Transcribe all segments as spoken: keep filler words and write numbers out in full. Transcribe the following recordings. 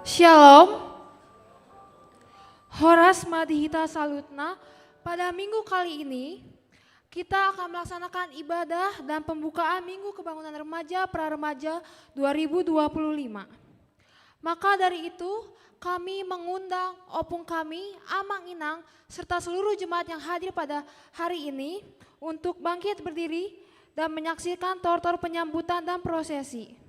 Shalom. Horas ma di hita saluhutna. Pada minggu kali ini, kita akan melaksanakan ibadah dan pembukaan Minggu Kebangunan Remaja Pra Remaja dua ribu dua puluh lima. Maka dari itu, kami mengundang opung kami, amang inang, serta seluruh jemaat yang hadir pada hari ini untuk bangkit berdiri dan menyaksikan tortor penyambutan dan prosesi.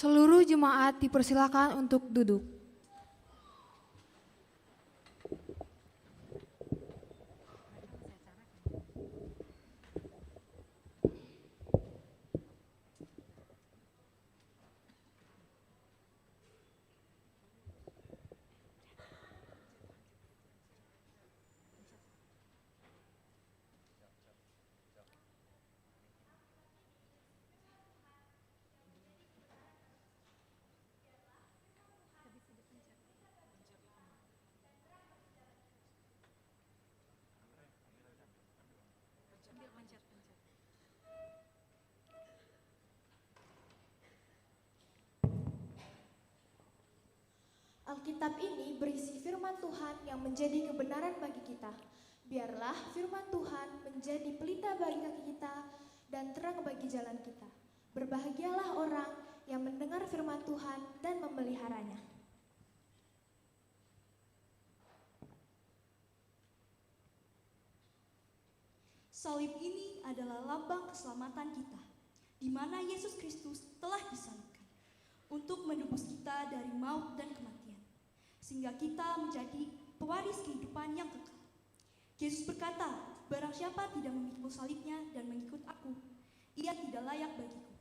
Seluruh jemaat dipersilakan untuk duduk. Alkitab ini berisi firman Tuhan yang menjadi kebenaran bagi kita. Biarlah firman Tuhan menjadi pelita bagi kaki kita dan terang bagi jalan kita. Berbahagialah orang yang mendengar firman Tuhan dan memeliharanya. Salib ini adalah lambang keselamatan kita, di mana Yesus Kristus telah disalibkan untuk menebus kita dari maut dan kematian, sehingga kita menjadi pewaris kehidupan yang kekal. Yesus berkata, "Barang siapa tidak memikul salibnya dan mengikut Aku, ia tidak layak bagiku."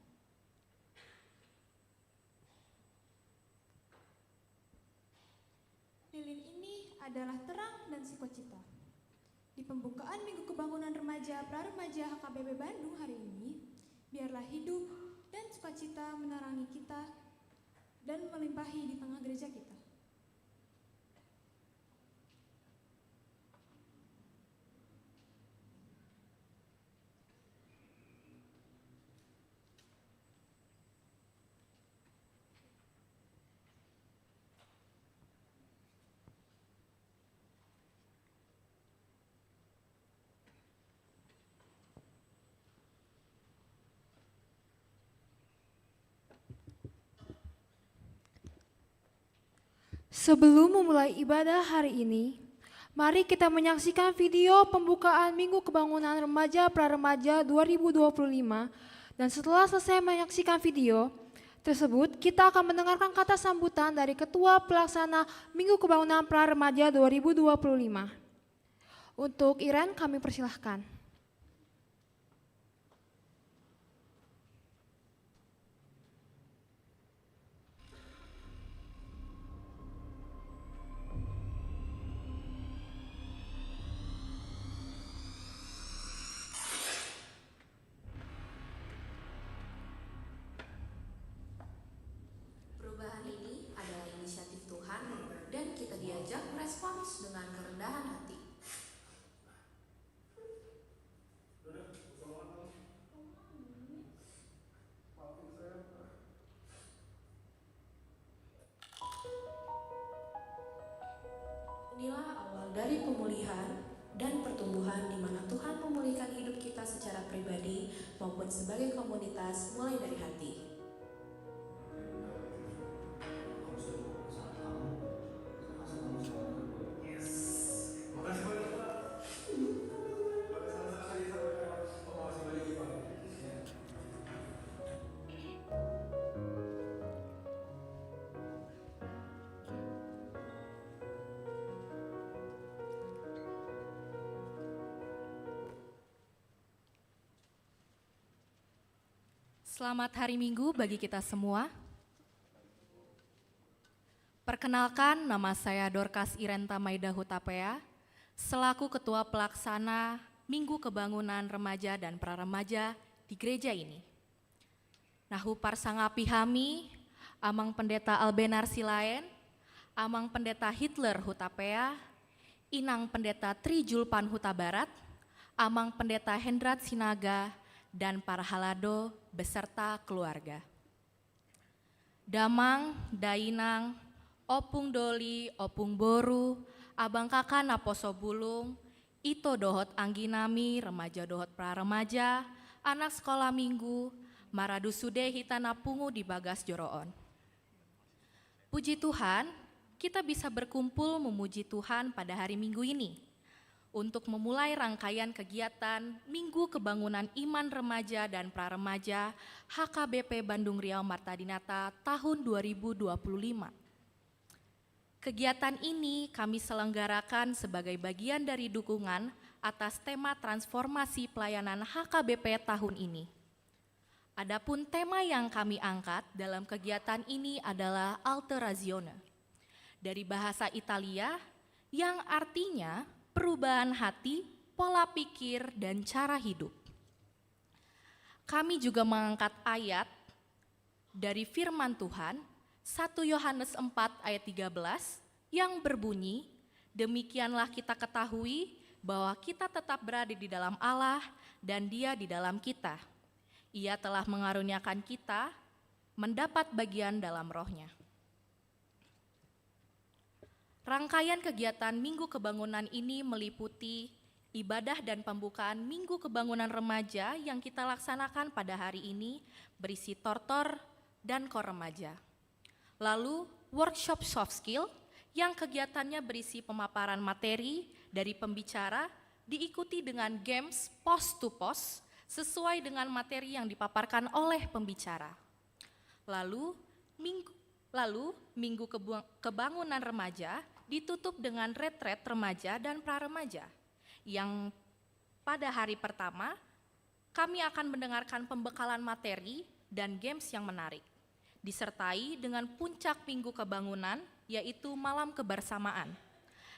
Lilin ini adalah terang dan sukacita. Di pembukaan Minggu Kebangunan Remaja Praremaja H K B P Bandung hari ini, biarlah hidup dan sukacita menerangi kita dan melimpahi di tengah gereja kita. Sebelum memulai ibadah hari ini, mari kita menyaksikan video pembukaan Minggu Kebangunan Remaja Praremaja dua ribu dua puluh lima. Dan setelah selesai menyaksikan video tersebut, kita akan mendengarkan kata sambutan dari Ketua Pelaksana Minggu Kebangunan Praremaja dua ribu dua puluh lima. Untuk Iren, kami persilahkan. Perubahan ini adalah inisiatif Tuhan, dan kita diajak merespons dengan kerendahan hati. Inilah awal dari pemulihan dan pertumbuhan, di mana Tuhan memulihkan hidup kita secara pribadi maupun sebagai komunitas, mulai dari hati. Selamat hari Minggu bagi kita semua. Perkenalkan, nama saya Dorcas Irenta Maida Hutapea, selaku Ketua Pelaksana Minggu Kebangunan Remaja dan Praremaja di gereja ini. Na huparsangapi hami, Amang Pendeta Albenar Silaen, Amang Pendeta Hitler Hutapea, Inang Pendeta Tri Julpan Hutabarat, Amang Pendeta Hendrat Sinaga, dan parhalado beserta keluarga. Damang, dainang, ompung doli, ompung boru, abang kaka naposo bulung, ito dohot anggi nami, remaja dohot praremaja, anak sekolah minggu, maradu sude hita na pungu di bagas joro on. Puji Tuhan, kita bisa berkumpul memuji Tuhan pada hari Minggu ini. untuk memulai rangkaian kegiatan Minggu Kebangunan Iman Remaja dan Praremaja H K B P Bandung Riau Marta Dinata tahun dua ribu dua puluh lima. Kegiatan ini kami selenggarakan sebagai bagian dari dukungan atas tema transformasi pelayanan H K B P tahun ini. Adapun tema yang kami angkat dalam kegiatan ini adalah Alterazione, dari bahasa Italia, yang artinya perubahan hati, pola pikir, dan cara hidup. Kami juga mengangkat ayat dari firman Tuhan, satu Yohanes empat ayat tiga belas, yang berbunyi, "Demikianlah kita ketahui bahwa kita tetap berada di dalam Allah dan Dia di dalam kita. Ia telah mengaruniakan kita mendapat bagian dalam Roh-Nya." Rangkaian kegiatan Minggu Kebangunan ini meliputi ibadah dan pembukaan Minggu Kebangunan Remaja yang kita laksanakan pada hari ini, berisi tortor dan kor remaja. Lalu, workshop soft skill yang kegiatannya berisi pemaparan materi dari pembicara, diikuti dengan games post to post sesuai dengan materi yang dipaparkan oleh pembicara. Lalu, minggu, lalu Minggu Kebu-, Kebangunan Remaja ditutup dengan retret remaja dan praremaja, yang pada hari pertama kami akan mendengarkan pembekalan materi dan games yang menarik, disertai dengan puncak Minggu Kebangunan, yaitu malam kebersamaan.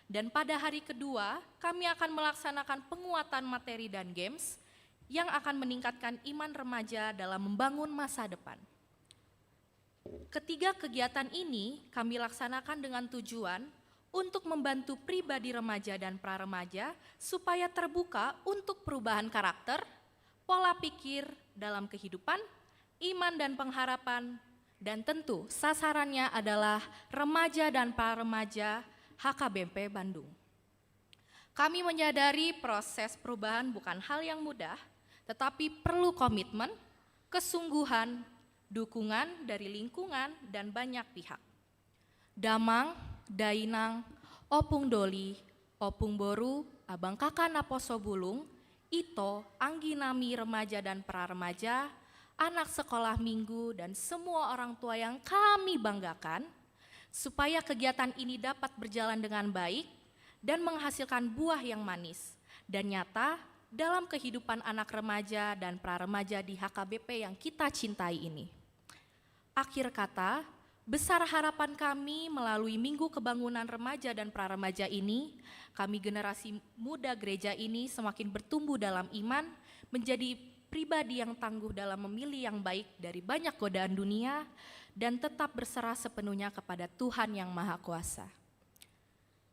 Dan pada hari kedua, kami akan melaksanakan penguatan materi dan games yang akan meningkatkan iman remaja dalam membangun masa depan. Ketiga kegiatan ini kami laksanakan dengan tujuan untuk membantu pribadi remaja dan praremaja supaya terbuka untuk perubahan karakter, pola pikir dalam kehidupan, iman dan pengharapan, dan tentu sasarannya adalah remaja dan praremaja H K B P Bandung. Kami menyadari proses perubahan bukan hal yang mudah, tetapi perlu komitmen, kesungguhan, dukungan dari lingkungan dan banyak pihak. Damang, dainang, opung doli, opung boru, abang kaka naposo bulung, ito, anggi nami remaja dan praremaja, anak sekolah minggu, dan semua orang tua yang kami banggakan, supaya kegiatan ini dapat berjalan dengan baik dan menghasilkan buah yang manis dan nyata dalam kehidupan anak remaja dan praremaja di H K B P yang kita cintai ini. Akhir kata, besar harapan kami melalui Minggu Kebangunan Remaja dan Praremaja ini, kami generasi muda gereja ini semakin bertumbuh dalam iman, menjadi pribadi yang tangguh dalam memilih yang baik dari banyak godaan dunia, dan tetap berserah sepenuhnya kepada Tuhan Yang Maha Kuasa.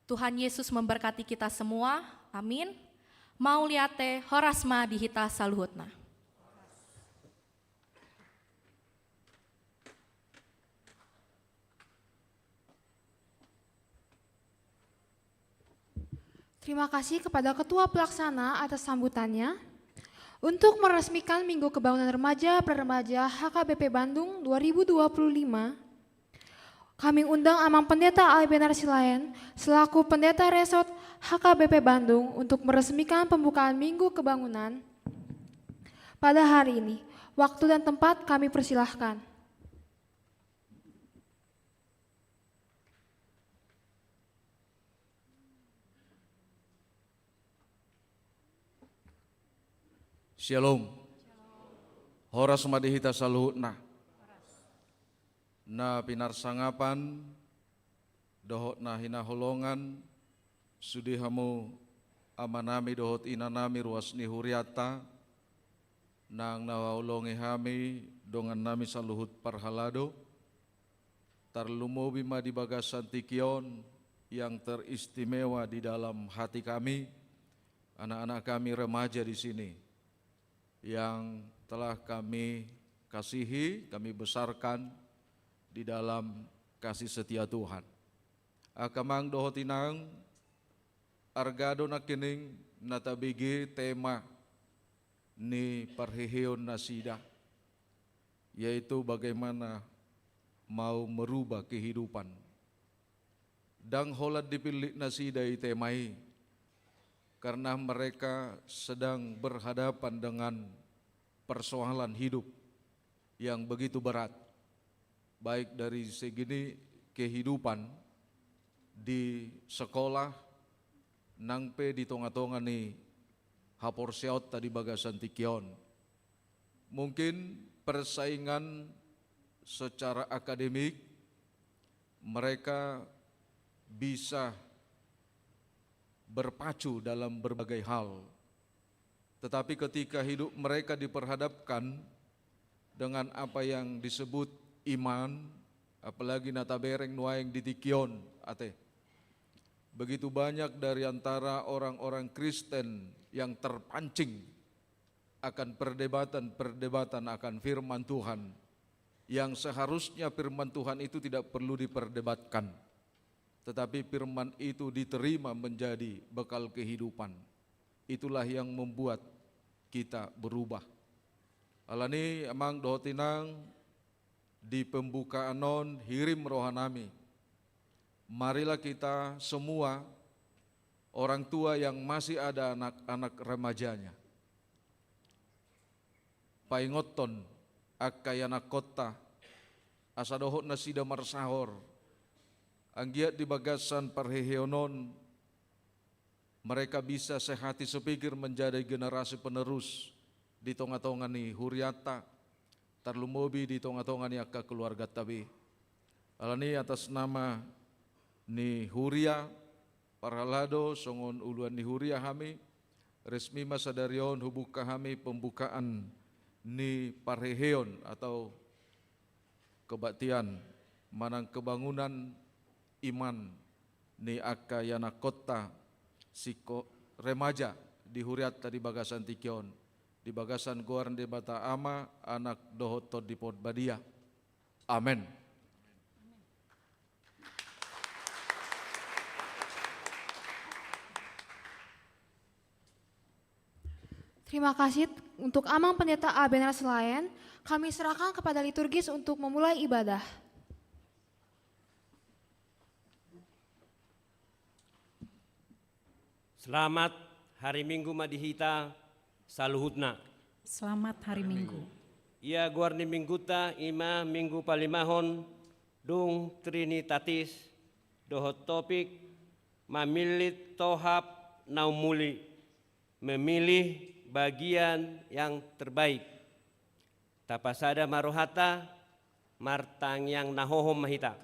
Tuhan Yesus memberkati kita semua. Amin. Mauliate, horas ma di hita saluhutna. Terima kasih kepada Ketua Pelaksana atas sambutannya. Untuk meresmikan Minggu Kebangunan Remaja Praremaja H K B P Bandung dua ribu dua puluh lima, kami undang Amang Pendeta Albenar Silaen selaku Pendeta Resort H K B P Bandung untuk meresmikan pembukaan Minggu Kebangunan pada hari ini. Waktu dan tempat kami persilahkan. Syalom. Horas ma di hita saluhutna. Na pinarsangapan dohot na hinaholongan, sude hamu amanami dohot inanami ruas ni hurianta, nang na haholongi hami dongannami saluhut parhalado, tarlumobi ma di bagasan tingki on yang teristimewa di dalam hati kami, anak-anak kami remaja di sini, yang telah kami kasihi, kami besarkan di dalam kasih setia Tuhan. Angka amang dohot inang, arga do nangkining na tabege tema ni parheheon nasida, yaitu bagaimana mau merubah kehidupan. Ndang holan dipillit nasida i tema i, karena mereka sedang berhadapan dengan persoalan hidup yang begitu berat, baik dari segi kehidupan di sekolah, nang pe di tonga-tonga ni haporseaonta di bagasan tingki on. Mungkin persaingan secara akademik mereka bisa berpacu dalam berbagai hal. Tetapi ketika hidup mereka diperhadapkan dengan apa yang disebut iman, apalagi na tabereng nuaeng di tingki on, ate. Begitu banyak dari antara orang-orang Kristen yang terpancing akan perdebatan-perdebatan akan firman Tuhan, yang seharusnya firman Tuhan itu tidak perlu diperdebatkan, tetapi firman itu diterima menjadi bekal kehidupan. Itulah yang membuat kita berubah. Alani, amang dohot inang, di pembukaan on hirim rohanami. Marilah kita semua orang tua yang masih ada anak-anak remajanya, paingothon angka ianakkonta, asa dohot nasida marsaor, anggiat di bagasan parheheon on mereka bisa sehati sepikir menjadi generasi penerus di tonga-tonga ni hurianta, tarlumobi di tonga-tonga ni angka keluarganta be. Alani, atas nama ni huria, parhalado songon uluan ni huria hami, resmi ma sadari on hubuka hami pembukaan ni parheheon atau kebaktian manang kebangunan iman ni angka ianakkonta, siko-, remaja di hurianta di bagasan tingki on, di bagasan goar ni Debata Ama, Anak dohot Tondi Porbadia. Amen. Terima kasih untuk Amang Pendeta Abenar Silaen. Kami serahkan kepada liturgis untuk memulai ibadah. Selamat hari Minggu ma di hita saluhutna. Selamat hari Minggu. Ia goar ni Mingguta i ma Minggu palimahon dung Trinitatis dohot topik mamillit tohap na umuli, memilih bagian yang terbaik. Tapasada ma rohanta, martangiang na hohom ma hita.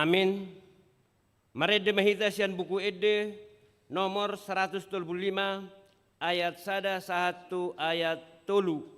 Amin. Marende ma hita sian Buku Ende nomor saratus tolu pulu lima, ayat sada sahat tu ayat tolu.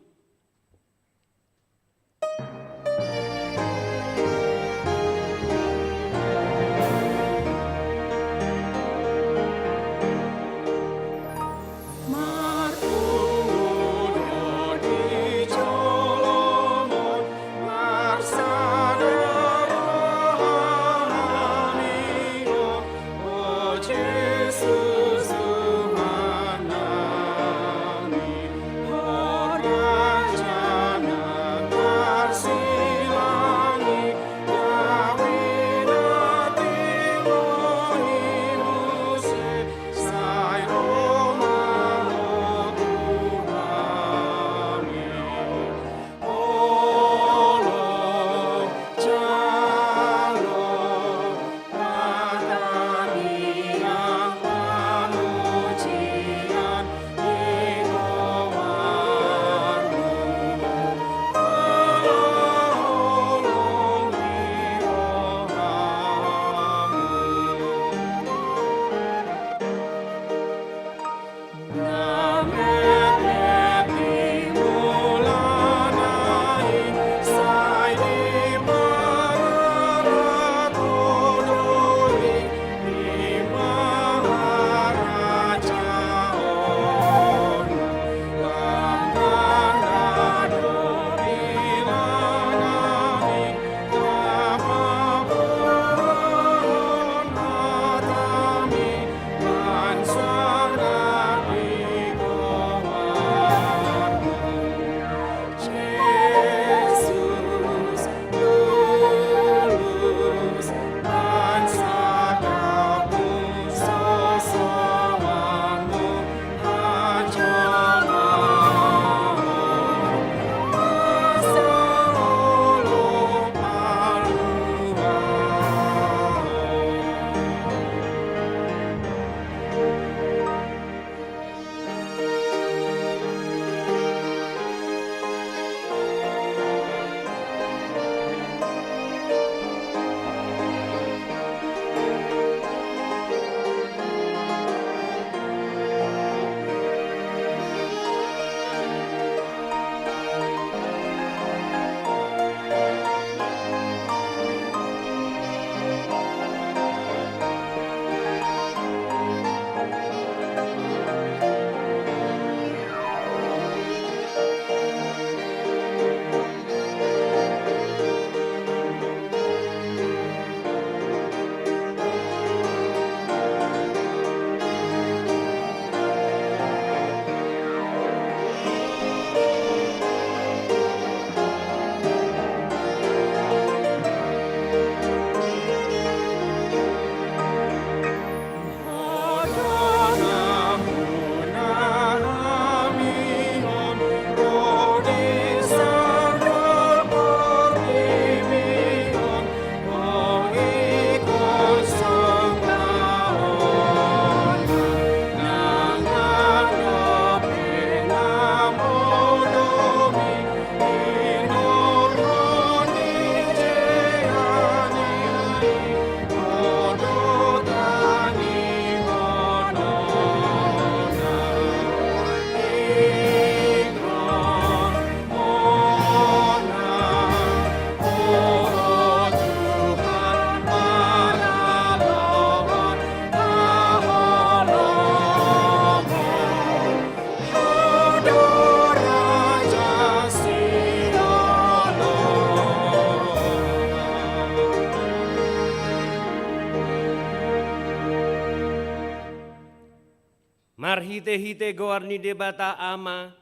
Hite-hite goar ni Debata Ama,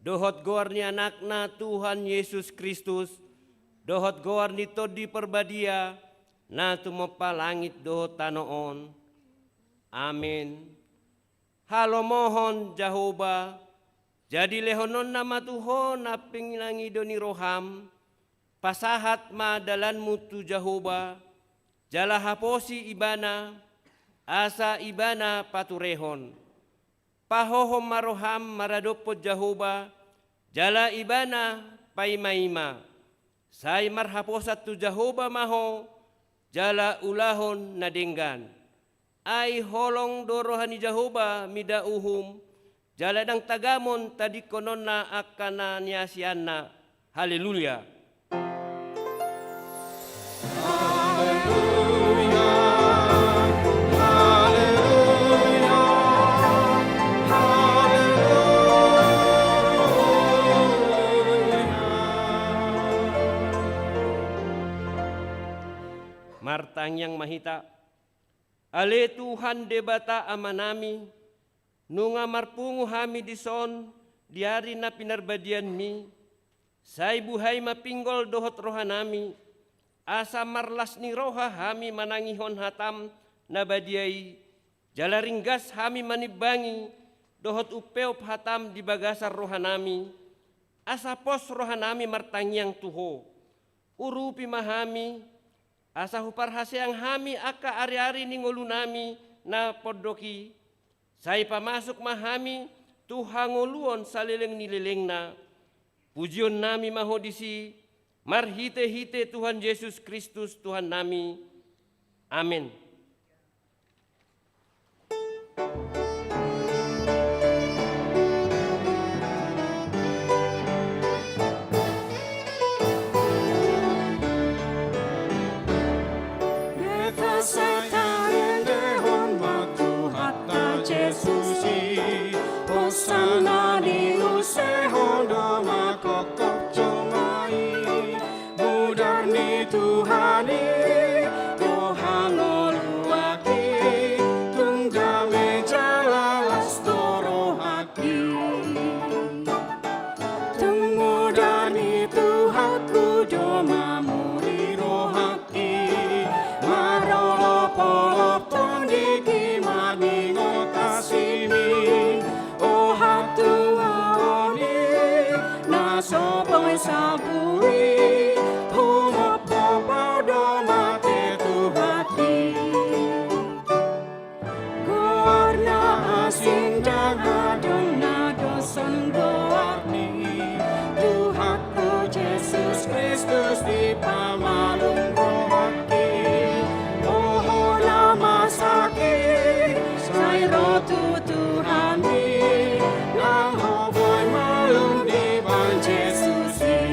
dohot goar ni Anakna Tuhan Jesus Kristus, dohot goar ni Tondi Parbadia, na tumompa langit dohot tano on. Amen. Halomohon Jahowa, jadi lehononna ma tu ho na pinangido ni roham, pasahat ma dalanmu tu Jahowa, jala haposi Ibana, asa Ibana paturehon. Pahohom ma roham maradophon Jahowa, jala Ibana paima-ima. Sai marhaposan tu Jahowa ma ho, jala ulahon na denggan. Ai holong do roha ni Jahowa mida uhum, jala ndang tagamon tadingkononna angka na niasianna. Haleluya. Haleluya, haleluya, haleluya. Martangiang ma hita. Ale Tuhan Debata Amanami, nunga marpungu hami dison di ari na pinarbadianmi, sai buhai ma pinggol dohot rohanami, asa marlas ni roha hami manangihon hatam na badia i, jala ringgas hami manimbangi dohot umpeop hatam di bagasan rohanami, asa pos rohanami martangiang tu ho. Urupi ma hami, asa huparhaseang hami angka ari-ari ni ngolunami na pondok i, sai pamasuk ma hami tu hangoluon saleleng ni lelengna. Pujionnami ma ho disi, marhite-hite Tuhan Jesus Kristus Tuhannami. Amen. Beta sai tarendehon ma Tuhanta Jesus i, hosana niusehon do ma kokkop jolma i. Mudar ni Tuhan i, do hangoluan i, tung dame jala las do rohangki. Tung mudar ni Tuhanku do mamuri rohangki, marolopolop tondingki marningot asimi. O hatuaon i na so boi salpu i, humophop au do mate tu hami. Goarna asing ndang adong na doshon goarni. Tuhanku Jesus Kristus dipamalum rohangki. Oho na masa i, sai ro tu Tuhan i, nang ho boi malum dibahen Jesus i.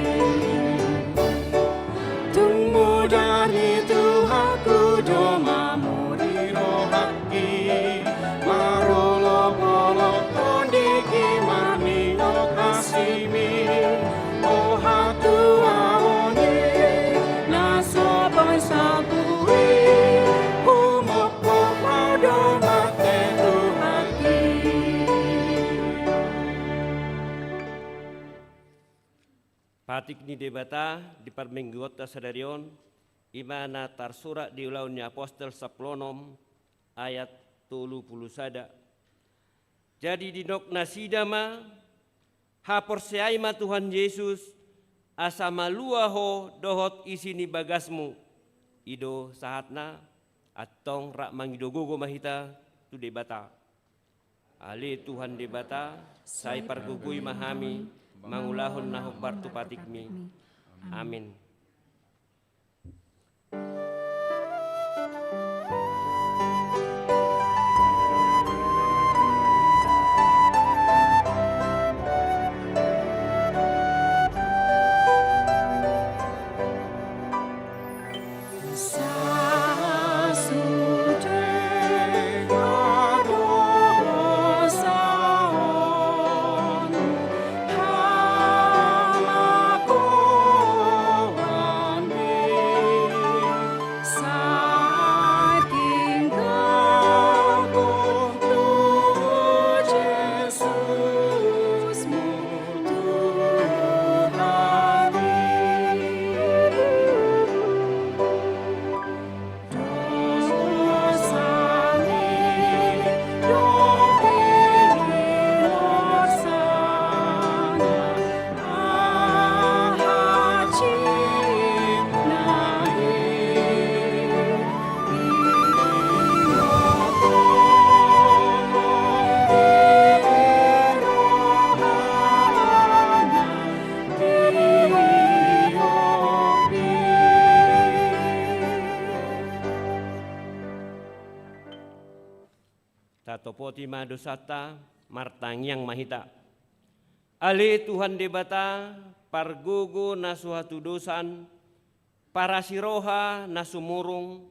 Tung mudar ni Tuhanku do mamuri rohangki, marolopolop tondingki marningot asimi. O hatuaon i na so boi salpu i, humophop au do mate tu hami. Patik ni Debata di parmingguonta sadari on, i ma na tarsurat di Ulaon ni Apostel sampulu onom ayat tolu pulu sada. Jadi didok nasida ma, haporseai ma Tuhan Jesus, asa malua ho dohot isi ni bagasmu. I do sahatna, antong rap mangido gogo ma hita tu Debata. Ale Tuhan Debata, sai pargogoi ma hami mangulahon na hombar tu patikmi. Amin. Topoti ma dosanta, martangiang ma hita. Ale Tuhan Debata, pargogo na so hatudosan, parasiroha na sumurung,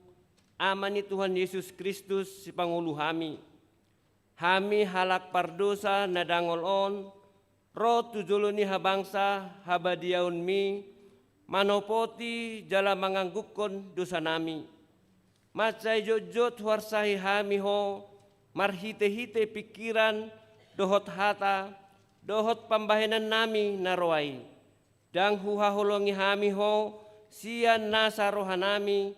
Ama ni Tuhan Jesus Kristus sipangolu hami. Hami halak pardosa na dangol on, ro tu jolo ni habangsa habadiaonmi, manopoti jala manganggukkon dosanami. Mansai jotjot huarsahi hami ho, marhitehite pingkiran, dohot hata, dohot pambahenannami na roa i. Ndang huhaholongi hami ho, sian nasa rohanami,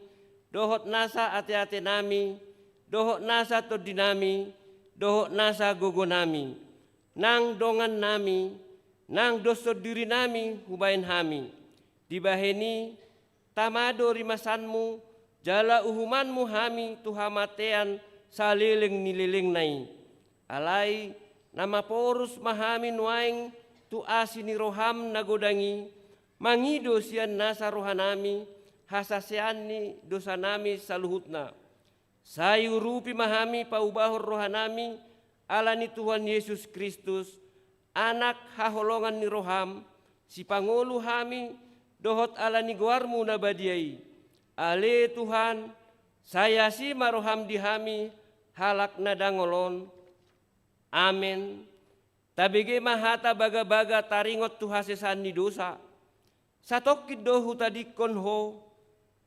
dohot nasa ateatenami, dohot nasa tondinami, dohot nasa gogonami, nang dongannami, nang doshon dirinami hubahen hami. Dibahen i, tama do rimasanmu, jala uhumanmu hami tu hamatean saleleng ni lelengna i. Alai, na maporus ma hami nuaeng tu asi ni roham na godang i, mangido sian nasa rohanami, hasasean ni dosanami saluhutna. Sai urupi ma hami paubahon rohanami, ala ni Tuhan Jesus Kristus, Anak haholongan ni roham, sipangolu hami, dohot ala ni goarmu na badia i. Ale Tuhan, sai asi ma roham di hami, halak na dangol on. Amen. Tabege ma hata bagabaga taringot tu hasesaan ni dosa. Satongkin do hutadingkon ho,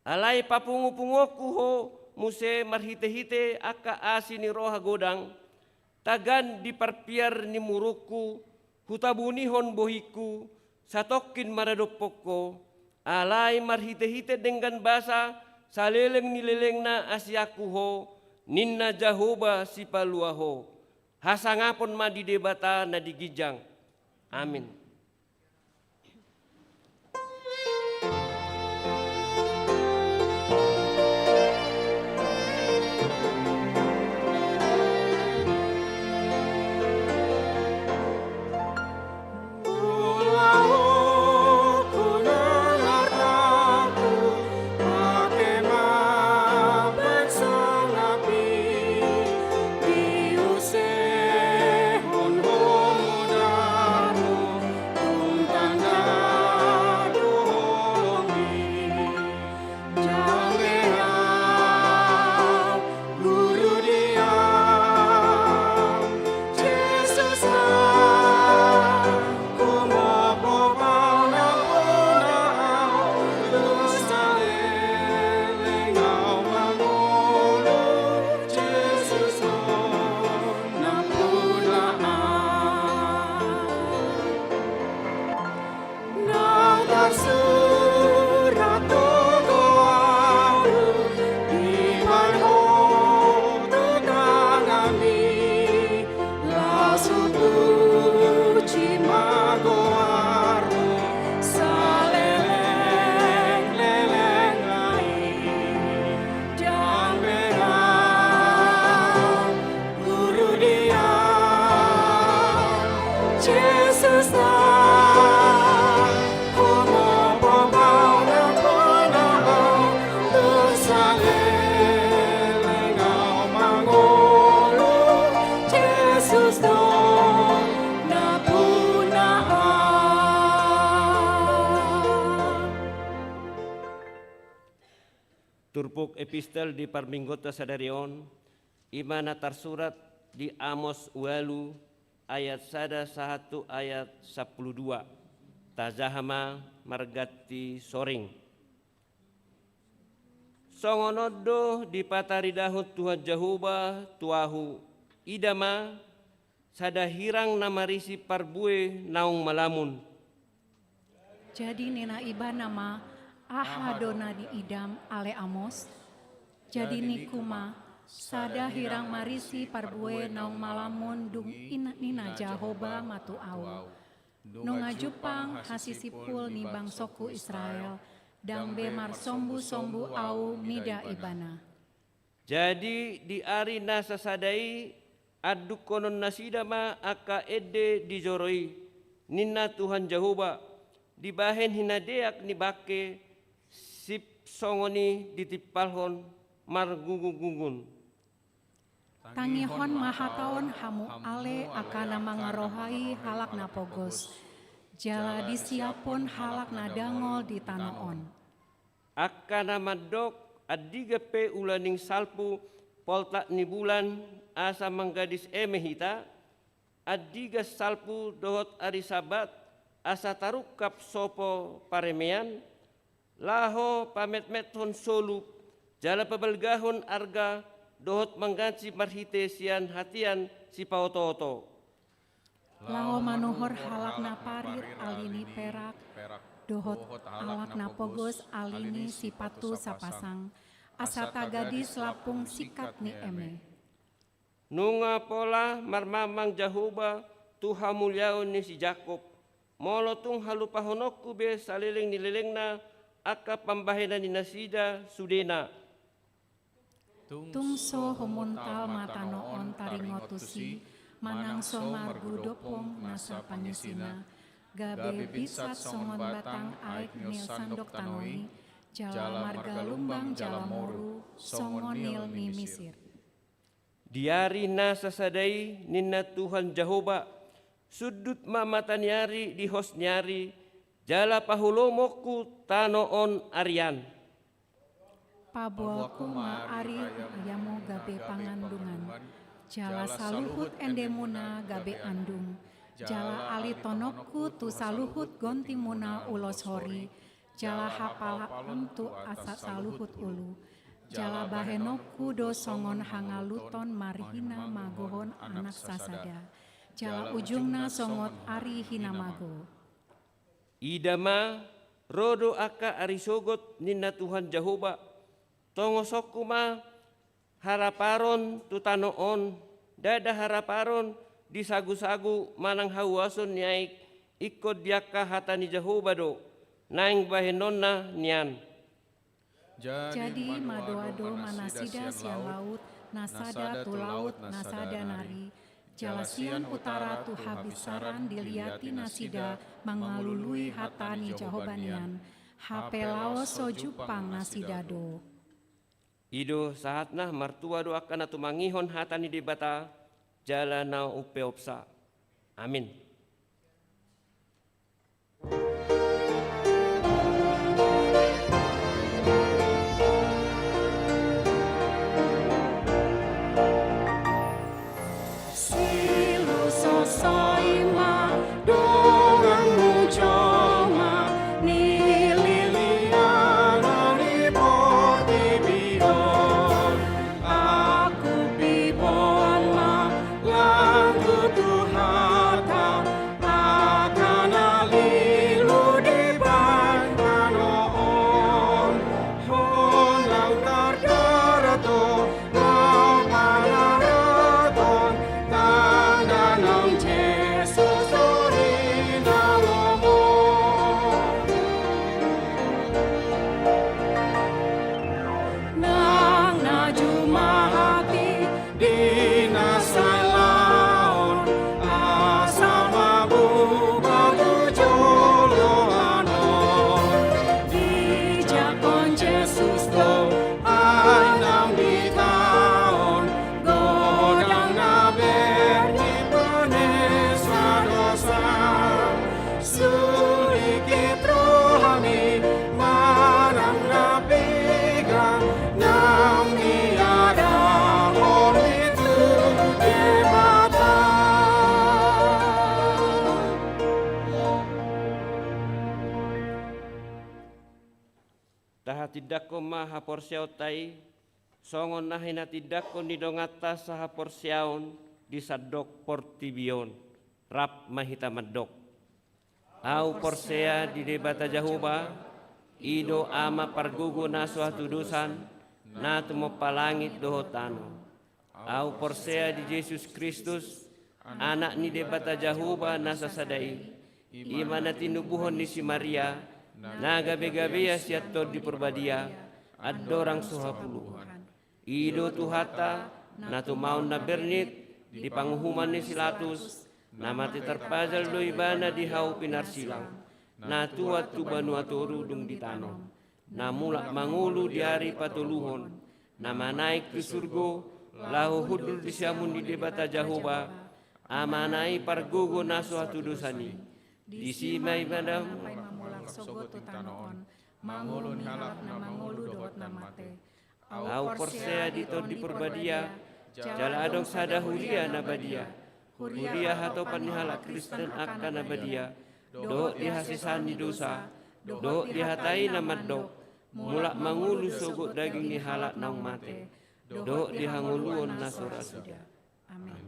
alai papungupunguonku ho muse marhitehite angka asi ni roha godang, tagan di parpiar ni murungku, hutabunihon bohingku, satongkin maradophon ho, alai marhitehite denggan basa, saleleng ni lelengna asianku ho, ninna Jahowa Sipalua ho. Hasangapon ma di Debata na di ginjang. Amin. Na tarsurat do goarmu, dibahen ho tu tanganmi, las hupuji ma goarmu, saleleng lelengna i. Ndang berang guru dia, Jesus na, humompo ma Ho, ampuna Ho, tung saleleng Au mangolu, Jesus do na puna Au. Turpuk epistel di parmingguonta sadari on, i ma na tarsurat di Amos ualu ayat sada sahat tu ayat sampulu dua. Tajaha ma marganti soring. Songon on do dipataridahon Tuhan Jahowa tu ahu, ida ma, sada hirang na marisi parbue naung malamun. Jadi ninna Ibana ma, aha do na niidam, ale Amos? Jadi ningku ma, sada hirang marisi parbue naung malamun dung i, ninna Jahowa ma tu ahu. Nunga jumpang hasisipul ni bangsongku Israel, ndang be marsombusombu ahu mida ibana. Jadi di ari na sasada i, andungkonon nasida ma angka ende di joro i, ninna Tuhan Jahowa, dibahen hinadeak ni bangke, sip songon i ditimpalhon margunggunggungun. Tangihon ma hata on hamu ale angka na mangarohai halak na pogos, jala disiaphon halak na dangol di tano on. Angka na mandok, andigan pe ulaning salpu poltak ni bulan asa manggadis eme hita, andigan salpu dohot ari Sabat asa tarungkap sopo paremean, laho pametmethon solup, jala pabalgahon arga dohot mangganti marhite sian hatian sipaotooto. Laho manuhor halak na parir ali ni perak, dohot halak na pogos ali ni sipatu sapasang, asa tagadis lampung singkat ni eme. Nunga pola marmamang Jahowa tu hamuliaon ni si Jakob, molo tung halupahononku be saleleng ni lelengna angka pambahenan ni nasida sudena. Tung so humuntal ma tano on taringot tusi, manang so margu dompong nasa pangisina, gabe binsat songon batang aek ni sandok tano i, jala margalumbang jala moru songon Nil ni Misir. Di ari na sasada i ninna Tuhan Jahowa, sundut ma mata ni ari di hos ni ari, jala paholomonku tano on arian. Paboaonku ma ari rayamu gabe pangandungan, jala saluhut endemuna gabe andung, jala alitononku tu saluhut gontimuna ulos hori, jala hapalapam tu atas saluhut ulu. Jala bahenonku do songon hangaluton marhinamagohon anak sasada, jala ujungna songon ari hinamago. Ida ma, ro do angka ari sogot ninna Tuhan Jahowa, tongosonku ma haraparon tu tano on, ndada haraparon di sagusagu manang hauason ni aek, ingkon di angka hata ni Jahowa do, naeng bahenonna nian. Jadi madoado ma nasida sian laut na sada tu laut na sada nari, jala sian utara tu habinsaran diliati nasida mangalului hata ni Jahowa nian, hape laos so jumpang nasida do. I do sahatna. Martua do angka na tumangihon hata ni Debata jala na umpeopsa. Amin. Silu sosai ma donganmu joma nililian ni portibi on. Aku piboan ma langku tu hata angka na lilu di baen tano on. Unang tardarat do na panaraton tanda naung Jesus tu rinalomon. Nang na jumahati di na sai laon, asa mabuba tu joloan on. Dijakkon Jesus do ai naung ditaon, godang na bernit panesa dosa. Sudikit rohami manang na piga naung niadahon i tu Debata. Tahatindangkon ma haporseaonta i songon na hinatindangkon ni donganta sahaporseaon di sandok portibi on. Rap ma hita mandok. Ahu porsea di Debata Jahowa, i do Ama pargogo na so hatudosan, na tumompa langit dohot tano. Ahu porsea di Jesus Kristus, Anak ni Debata Jahowa na sasada i, i ma na tinubuhon ni si Maria, na gabegabean sian Tondi Porbadia, andorang so hapuluan. I do Tuhanta, na tumaon na bernit di panguhuman ni si Latus, na mate tarpajal do ibana di hau pinarsilang, na tuat tu banua toru dung ditanom, na mulak mangolu di ari patoluhon, na manaek tu surgo, laho hundul di siamun ni Debata Jahowa, Amana i pargogo na so hatudosan i. Disi ma ibana mulak sogot tu tano on, mangolu ni halak na mangolu dohot na mate. Ahu porsea di Tondi Parbadia, jala adong sada huria na badia, huria hatopan ni halak Kristen angka na badia, dohot di hasesaan ni dosa, dohot di hata i na mandok, mulak mangolu sogot daging ni halak naung mate, dohot di hangoluon na so ra suda. Amin.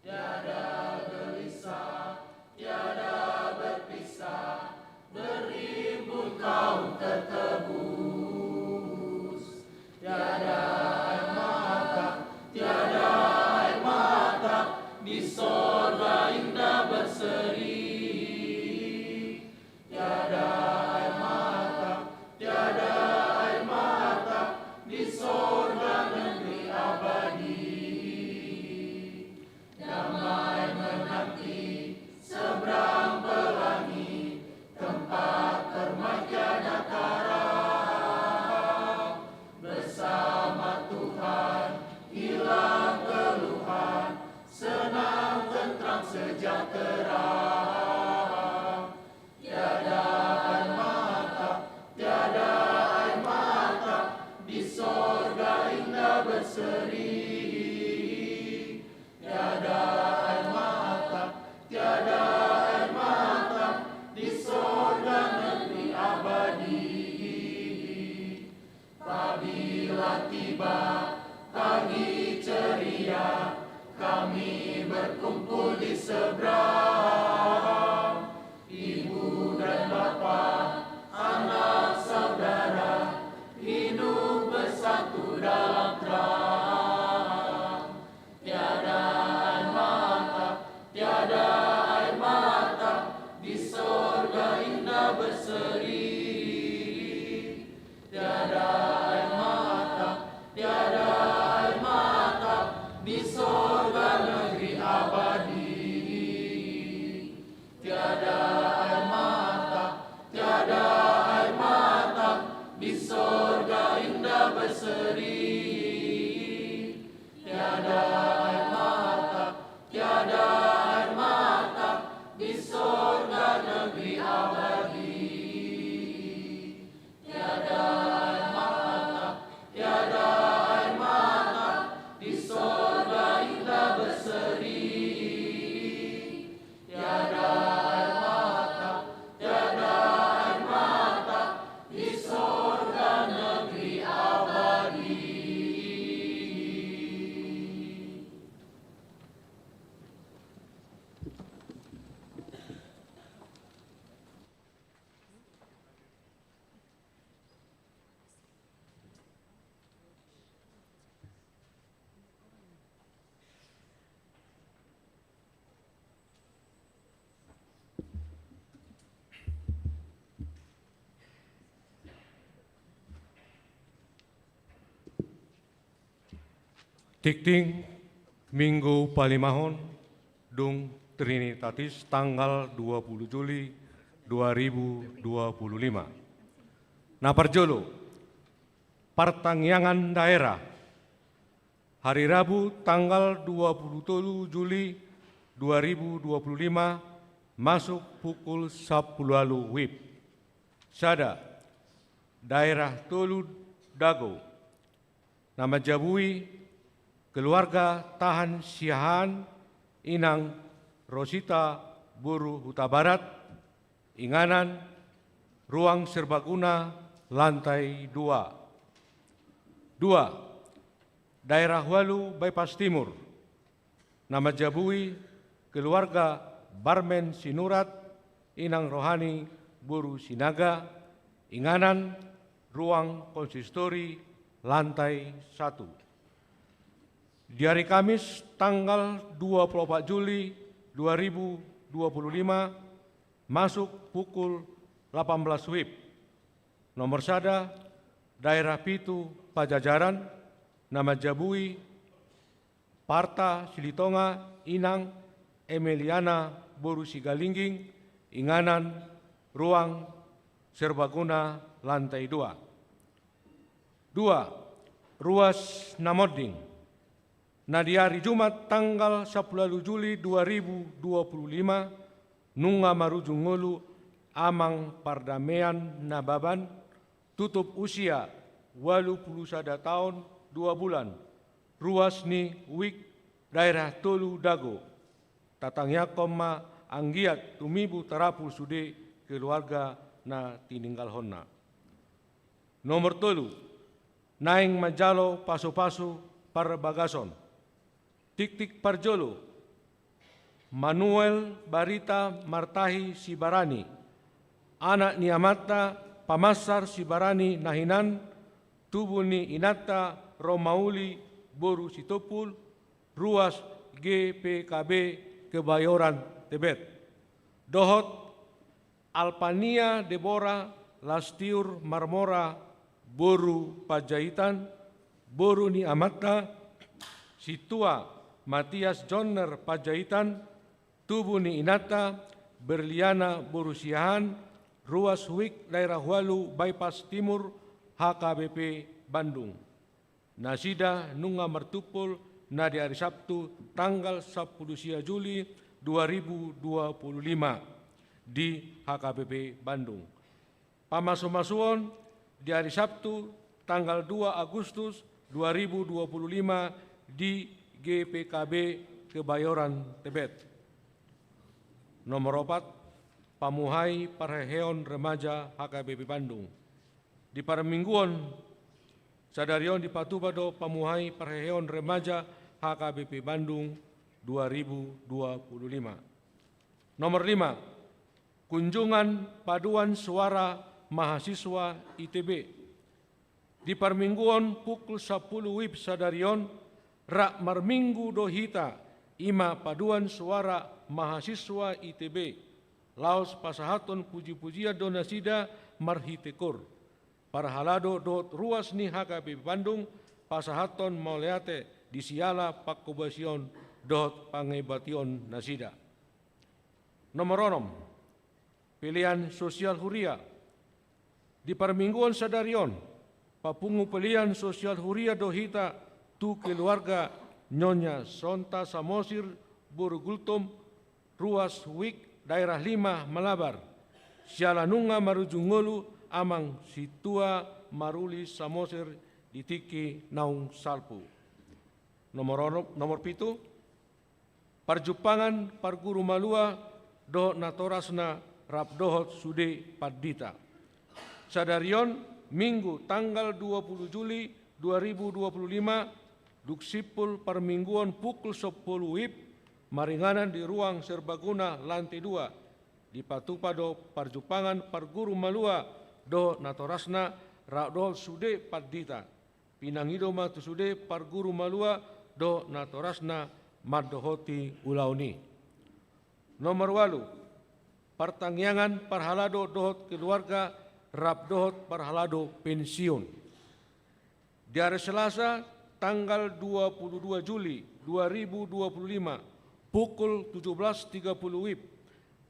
Tiada gelisah, tiada berpisah, berimbun kaum tertebus. Tiada air mata, tiada air mata, di sorga indah berseri. Tiada air mata, tiada air mata, di sorga negeri abadi. Damai menanti seberang pelangi, tempat permadanian akan. Bersama Tuhan, hilang keluhan, senang tentram sejahtera. Tiada air mata, tiada air mata, di sorga indah berseri. Tiada air mata, tiada air mata, di sorga negeri abadi. Apabila tiba pagi ceria, kami berkumpul di seberang. Ibu dan bapa, anak saudara, hidup bersatu dalam terang. Tiada air mata, tiada air mata, di sorga indah berseri. Tiada air mata, tiada air mata, di sorga negeri abadi. Tiada air mata, tiada air mata, di sorga indah berseri. Tiada air mata, tiada air mata, di sorga negeri abadi. Tiada air mata, tiada air mata, di sorga indah berseri. Tiada air mata, tiada air mata, di sorga negeri abadi. Tingting, Minggu palimahon, dung Trinitatis, tanggal dua puluh Juli dua ribu dua puluh lima. Na parjolo, partangiangan daerah. Hari Rabu tanggal dua puluh tolu Juli dua ribu dua puluh lima, masuk pukul sampulu ualu wib. Sada, daerah Tolu Dago. Na manjabui, keluarga Tahan Siahaan, inang Rosita boru Hutabarat, inganan ruang serbaguna lantai dua. Dua, daerah ualu Bypass Timur. Na manjabui, keluarga Barmen Sinurat, inang Rohani boru Sinaga, inganan ruang konsistori lantai satu. Di hari Kamis tanggal dua puluh opat Juli dua ribu dua puluh lima, masuk pukul lapan belas wib. Nomor sada, daerah pitu Pajajaran. Na manjabui, Parta Silitonga, inang Emeliana boru Sigalingging, inganan ruang serbaguna lantai dua. Dua, ruas na monding. Na di ari Jumat tanggal sampulu ualu Juli dua ribu dua puluh lima, nunga marujung ngolu Amang Pardamean Nababan, tutup usia ualu pulu sada taon dua bulan, ruas ni wik daerah Tolu Dago. Tatangiangkon ma anggiat tumibu tarapul sude keluarga na tininggalhonna. Nomor tolu, naeng manjalo pasupasu parbagason. Tiktik parjolo, Manuel Barita Martahi Sibarani, anak ni amanta Pamansar Sibarani na hinan, tubu ni inanta Romauli boru Sitompul, ruas G P K B Kebayoran Tebet. Dohot Alpania Debora Lastiur Marmora boru Panjaitan, boru ni amanta Sintua Matias Jonner Panjaitan, tubu ni inanta Berliana boru Siahaan, ruas wik daerah ualu Bypass Timur, H K B P Bandung. Nasida nunga martumpol na di ari Sabtu tanggal sampulu sia Juli dua ribu dua puluh lima di H K B P Bandung. Pamasumasuon di ari Sabtu tanggal dua Agustus dua ribu dua puluh lima di G P K B Kebayoran Tebet. Nomor opat, pamuhai parheheon remaja H K B P Bandung. Di parmingguon sadari on dipatupa do pamuhai parheheon remaja H K B P Bandung dua ribu dua puluh lima. Nomor lima, kunjungan paduan suara mahasiswa I T B. Di parmingguon pukul sampulu wib sadari on, rap marminggu do hita, i ma paduan suara mahasiswa I T B, laos pasahathon pujipujian do nasida marhite koor. Parhalado dohot ruas ni H K B P Bandung pasahathon mauliate di siala pangkobasion dohot pangebation nasida. Nomor onom, pelean sosial huria. Di parmingguon sadari on, papungu pelean sosial huria do hita tu keluarga Nyonya Sonta Samosir boru Gultom, ruas wik daerah lima Malabar, siala nunga marujung ngolu Amang Sintua Maruli Samosir di tingki naung salpu. Nomor onom, nomor pitu, parjumpangan parguru malua dohot natorasna rap dohot sude pandita. Sadari on, Minggu tanggal dua puluh Juli dua ribu dua puluh lima, dung simpul parmingguon pukul sampulu wib, maringanan di ruang serbaguna lantai dua, dipatupa do parjumpangan parguru malua dohot natorasna rap dohot sude pandita. Pinangido ma tu sude parguru malua dohot natorasna mandohoti ulaon i. Nomor ualu, partangiangan parhalado dohot keluarga rap dohot parhalado pensiun. Di ari Selasa tanggal dua puluh dua Juli dua ribu dua puluh lima, pukul tujuh belas tiga puluh wib,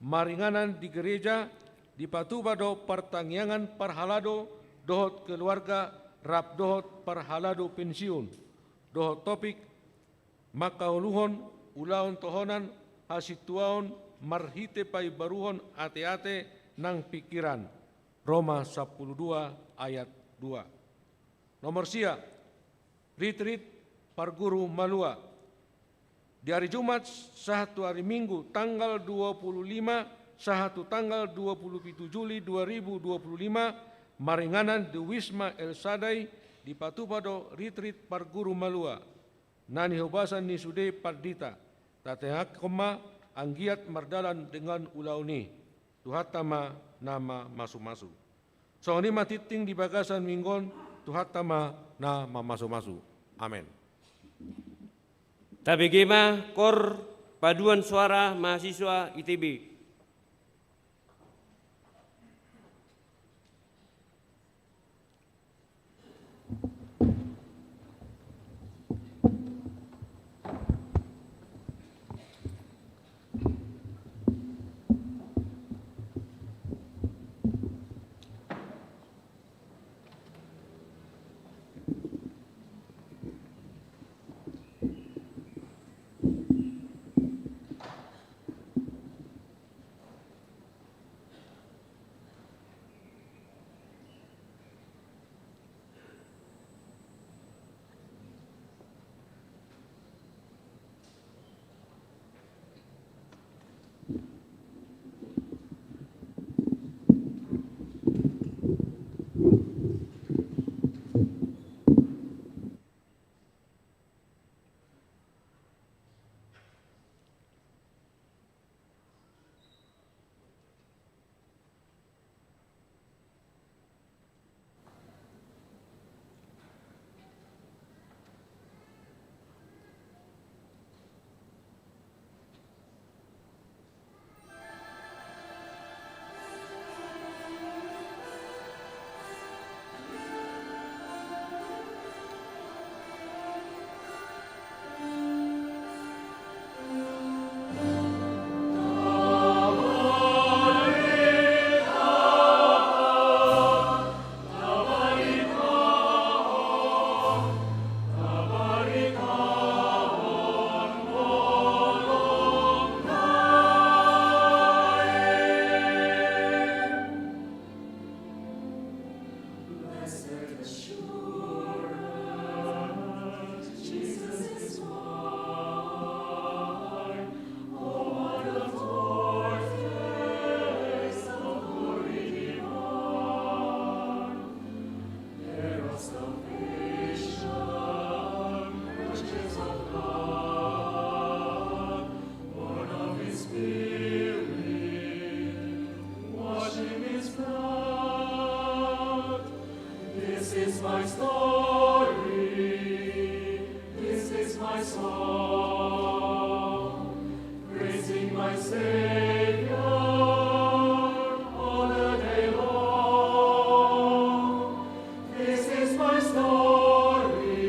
maringanan di gereja, dipatupa do partangiangan parhalado dohot keluarga rap dohot parhalado pensiun, dohot topik mangkaluhon ulaon tohonan hasintuaon marhite paimbaruhon ateate nang pingkiran. Roma sampulu dua ayat dua. Nomor sia, Ritrit Parguru Malua. Di ari Jumat sahat tu ari Minggu tanggal dua puluh lima sahat tu tanggal dua puluh pitu Juli dua ribu dua puluh lima, maringanan di Wisma El Sadai, dipatupa do Ritrit Parguru Malua. Na nihobasan ni sude pandita, tatengakkon ma anggiat mardalan dengan ulaon i. Tuhanta ma na mamasumasu. Songon i ma tingting di bagasan minggu on, Tuhanta ma na mamasumasu. Amen. Tabege ma kor paduan suara mahasiswa I T B. This is my story, this is my song, praising my Savior all the day long. This is my story,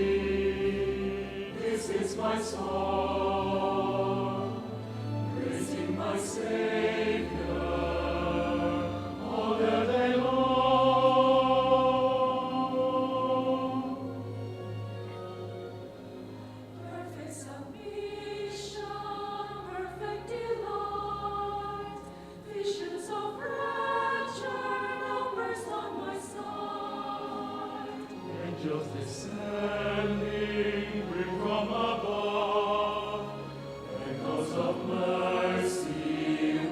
this is my song, praising my Savior all the day long. Perfect submission, perfect delight, visions of rapture, numbers on my side. Angels descending, brim from above, echoes of mercy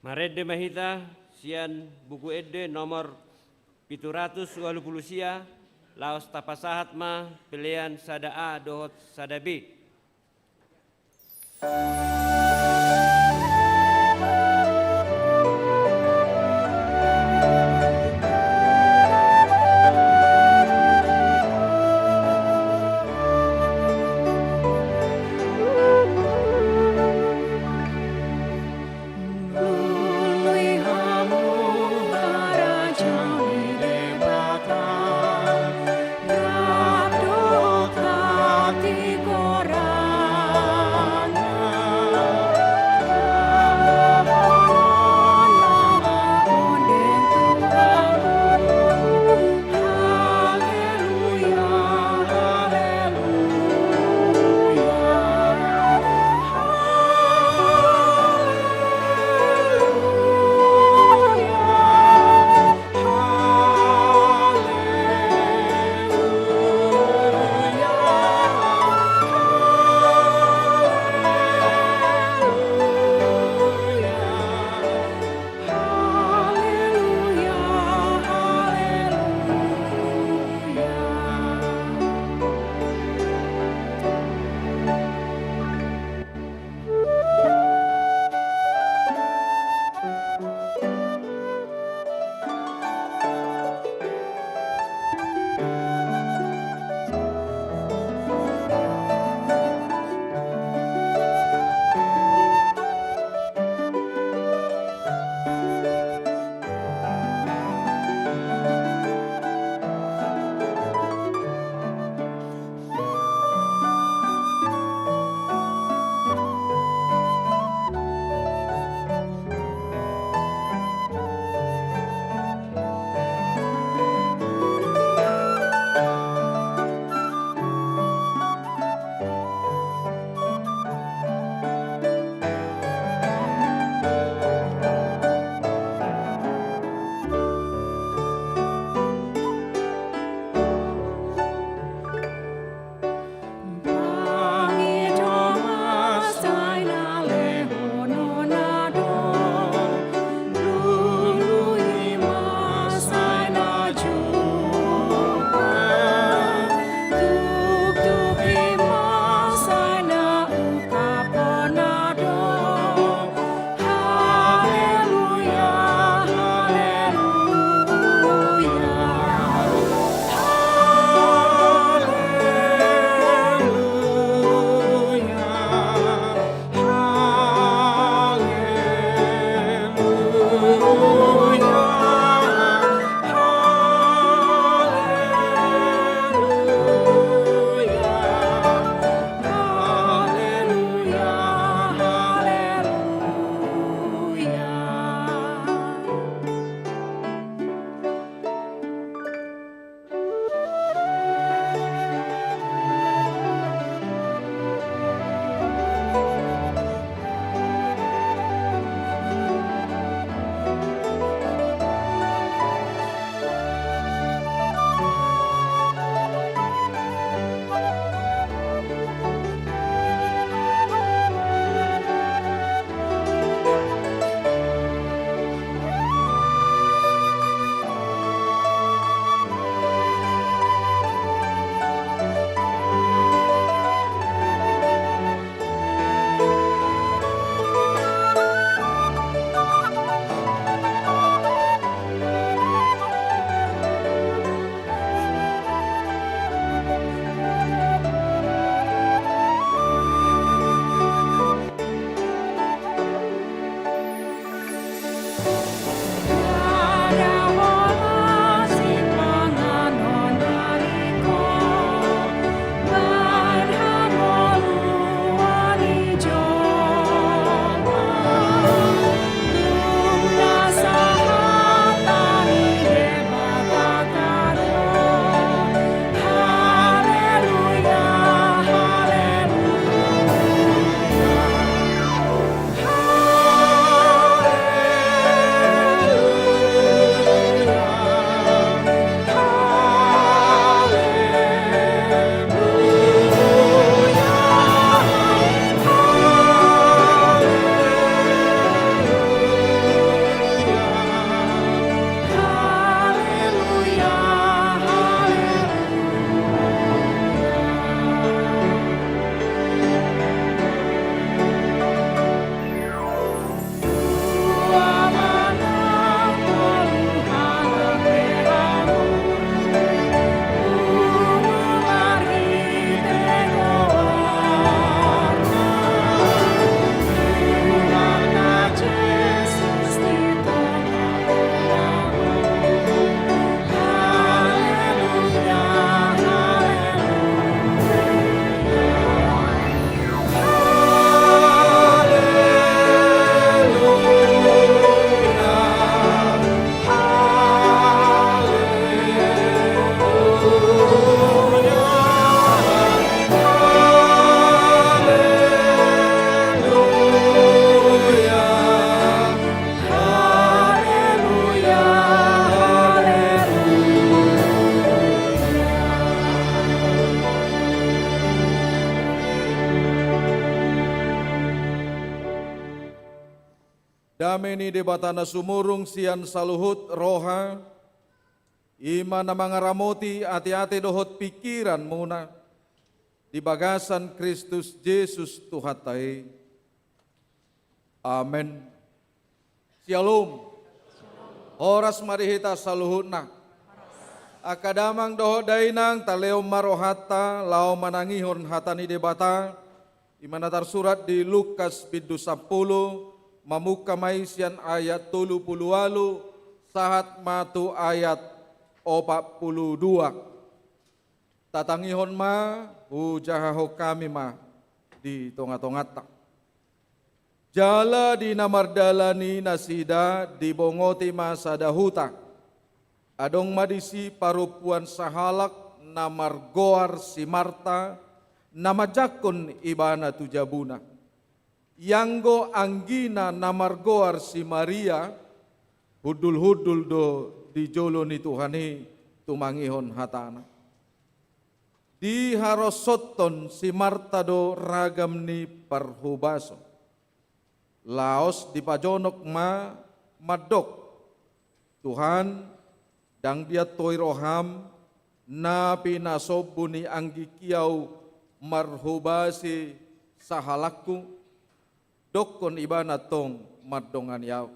Marende ma hita sian Buku Ende nomor pitu ratus ualu pulu sia, laos tapasahat ma pelean sada A dohot sada B. Dame ni Debata na sumurung sian saluhut roha, i ma na mangaramoti ateate dohot pingkiranmuna di bagasan Kristus Jesus Tuhanta i. Amen. Syalom. Horas ma di hita saluhutna. Angka damang dohot dainang, talehon ma rohanta laho manangihon hata ni Debata, i ma na tarsurat di Lukas bindu sampulu, mamungka ma i sian ayat tolu pulu ualu sahat ma tu ayat opat pulu dua. Tatangihon ma, hujahahon hami ma di tongatonganta. Jala di na mardalan i nasida dibongoti ma sada huta. Adong ma disi parompuan sahalak na margoar si Marta, na manjangkon ibana tu jabuna. Ianggo anggina na margoar si Maria, hundulhundul do di jolo ni Tuhan i tumangihon hatana. Diharosonhon si Marta do ragam ni parhobason. Laos dipajonok ma mandok: Tuhan, ndang diantoi roham na pinasombu ni anggingki ahu marhobasi sahalakku? Dokkon ibana tong mandongani ahu.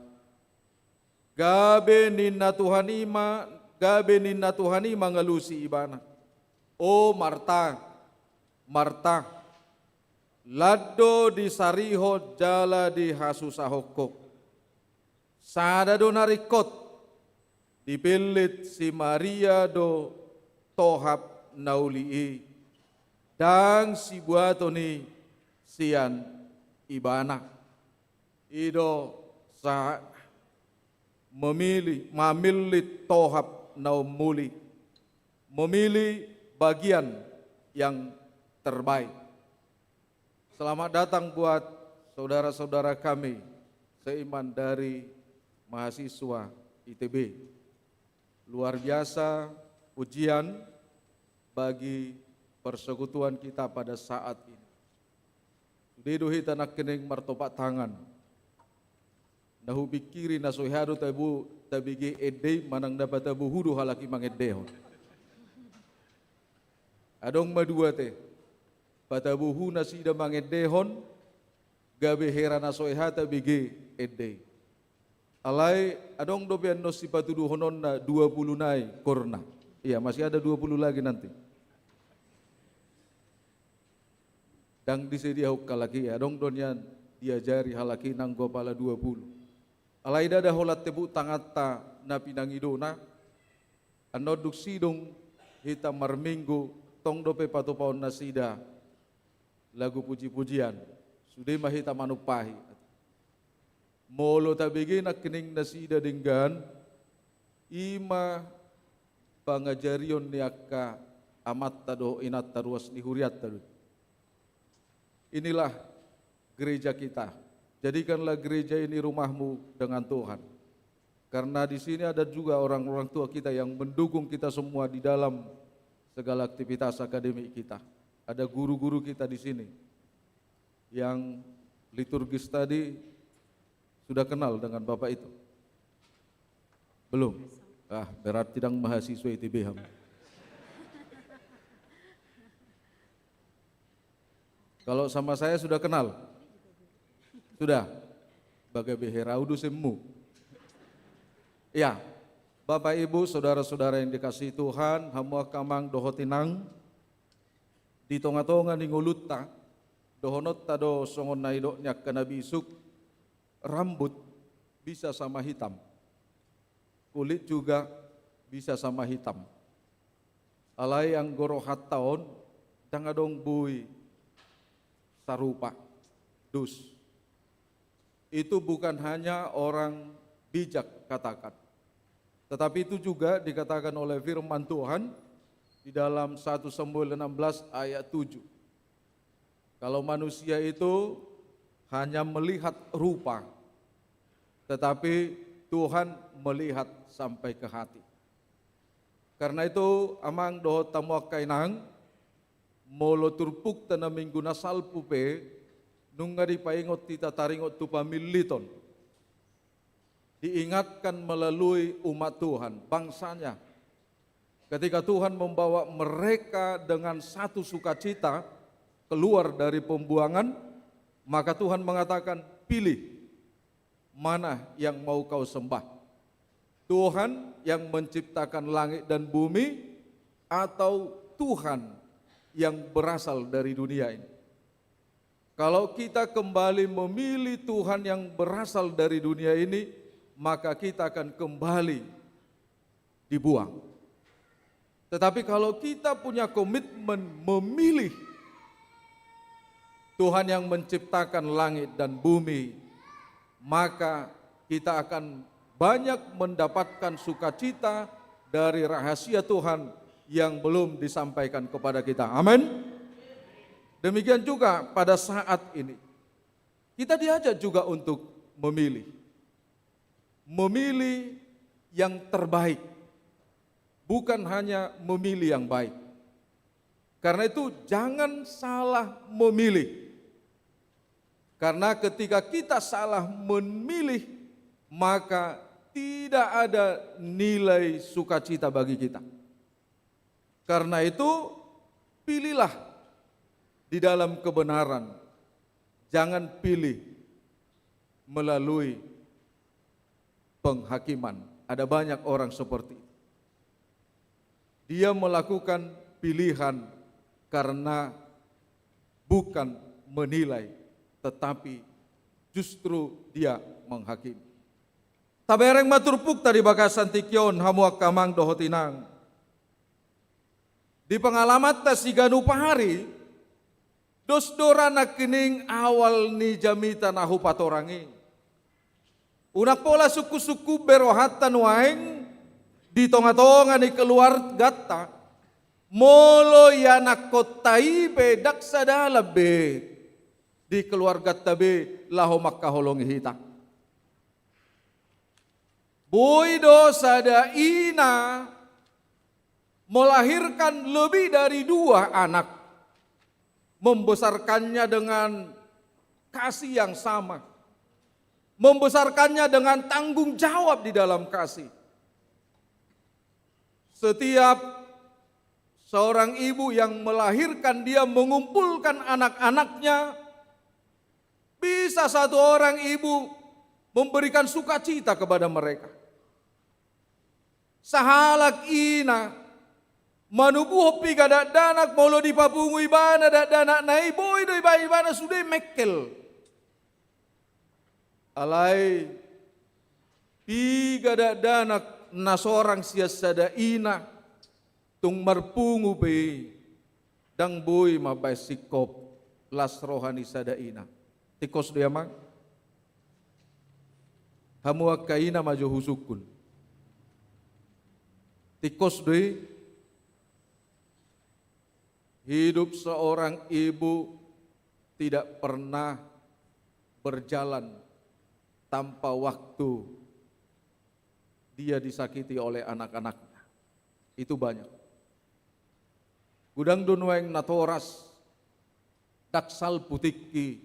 Gabe ninna Tuhan i ma, gabe ninna Tuhan i mangalusi ibana: O Marta, Marta, lan do disarihon jala dihasusahon ho. Sada do na ringkot, dipillit si Maria do tohap na uli i, ndang sibuaton i sian ibana. I do sa memilih, mamillit tohap na umuli, memilih bagian yang terbaik. Selamat datang buat saudara-saudara kami seiman dari mahasiswa I T B. Luar biasa ujian bagi persekutuan kita pada saat ini. Sude do hita nangkining martopak tangan. Na hupingkiri na so hea do tabo, tabege ende i manang na patabuhu do halak i mangendehon. Adong ma dua te. Patabuhu nasida mangendehon, gabe hera na so hea tabege ende i. Alai adong dope annon sipatuduhononna dua pulu nai korna. Iya, masih ada dua puluh lagi nanti. Ndang disediahon halak i, adong do nian diajari halak i nanggo pala dua pulu. Alai ndada holan tepuk tanganta na pinangidona, annon dung sidung hita marminggu, tong dope patupaon nasida lagu puji-pujian, sude ma hita manumpahi. Molo tabege nangkining nasida denggan, i ma pangajarion ni angka amanta dohot inanta ruas ni hurianta do. Inilah gereja kita. Jadikanlah gereja ini rumahmu dengan Tuhan. Karena di sini ada juga orang-orang tua kita yang mendukung kita semua di dalam segala aktivitas akademik kita. Ada guru-guru kita di sini yang liturgis tadi sudah kenal dengan bapak itu? Belum? Ah, berarti ndang mahasiswa I T B hamu. Kalau sama saya sudah kenal? Sudah? Bagabe hera au dosenmu. Ya, Bapak Ibu, saudara-saudara yang dikasihi Tuhan, hamu angka amang dohot inang, di tonga-tonga ni ngolunta, dohononta do songon na nidok ni angka na bisuk, rambut bisa sama hitam, kulit juga bisa sama hitam. Alai anggo rohanta on, ndang adong boi sarupa, dus. Itu bukan hanya orang bijak katakan, tetapi itu juga dikatakan oleh firman Tuhan di dalam satu Samuel enam belas ayat tujuh. Kalau manusia itu hanya melihat rupa, tetapi Tuhan melihat sampai ke hati. Karena itu, amang dohot hamu angka inang, molo turpukta na minggu na salpu pe, nunga dipaingot hita taringot tu pamilliton. diingatkan melalui umat Tuhan, bangsa-Nya. Ketika Tuhan membawa mereka dengan satu sukacita keluar dari pembuangan, maka Tuhan mengatakan, "Pilih mana yang mau kau sembah. Tuhan yang menciptakan langit dan bumi, atau Tuhan yang berasal dari dunia ini?" Kalau kita kembali memilih Tuhan yang berasal dari dunia ini, maka kita akan kembali dibuang. Tetapi kalau kita punya komitmen memilih Tuhan yang menciptakan langit dan bumi, maka kita akan banyak mendapatkan sukacita dari rahasia Tuhan yang belum disampaikan kepada kita. Amin. Demikian juga pada saat ini. Kita diajak juga untuk memilih. Memilih yang terbaik. Bukan hanya memilih yang baik. Karena itu, jangan salah memilih. Karena ketika kita salah memilih, maka tidak ada nilai sukacita bagi kita. Karena itu, pilihlah di dalam kebenaran. Jangan pilih melalui penghakiman. Ada banyak orang seperti itu. Dia melakukan pilihan karena bukan menilai, tetapi justru dia menghakimi. Tabereng ma turpukta di bagasan tingki on, hamu angka amang dohot inang. Di pengalamanta siganup ari, dos do ra nangkining awal ni jamita na hupatorang i. Unang pola sungkun-sungkun be rohanta nuaeng di tonga-tonga ni keluarganta, molo ianakkonta i pe ndang sadalan be di keluarganta be laho mangkaholongi hita. Boi do sada ina melahirkan lebih dari dua anak, membesarkannya dengan kasih yang sama, membesarkannya dengan tanggung jawab di dalam kasih. Setiap seorang ibu yang melahirkan, dia mengumpulkan anak-anaknya, bisa satu orang ibu memberikan sukacita kepada mereka. Sahalak ina manubuhon piga dakdanak, molo dipapungu ibana dakdanakna i, boi do iba-, ibana sude mengkel. Alai piga dakdanak na sorang sian sada ina, tung marpungu pe i, ndang boi mambahen singkop las roha ni sada ina. Tingkos do i, amang? Hamu angka ina ma jo husungkun. Tingkos do i? Hidup seorang ibu tidak pernah berjalan tanpa waktu dia disakiti oleh anak-anaknya. Itu banyak. Godang do nuaeng natoras, ndang salpu tingki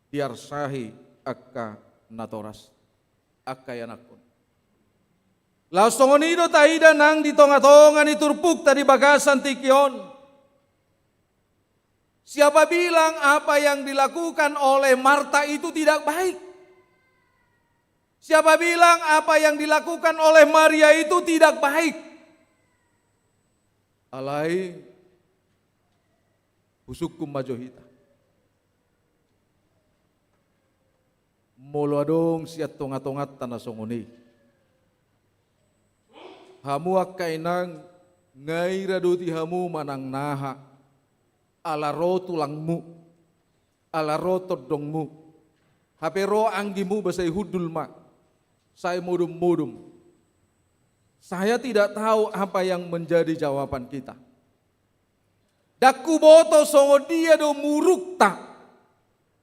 diarsahi angka natoras, angka ianakkon. Laos songon i do taida nang di tonga-tonga ni turpukta di bagasan tingki on. Siapa bilang apa yang dilakukan oleh Marta itu tidak baik? Siapa bilang apa yang dilakukan oleh Maria itu tidak baik? Alai, husungkun ma jo hita. Molo adong sian tonga-tonganta na songon i, hamu angka inang, nga i radoti hamu manang na aha, ala ro tulangmu, ala ro tondongmu, hape ro anggimu, ba sai hundul ma, sai modom-modom. Saya tidak tahu apa yang menjadi jawaban kita. Ndang huboto songon dia do murukta,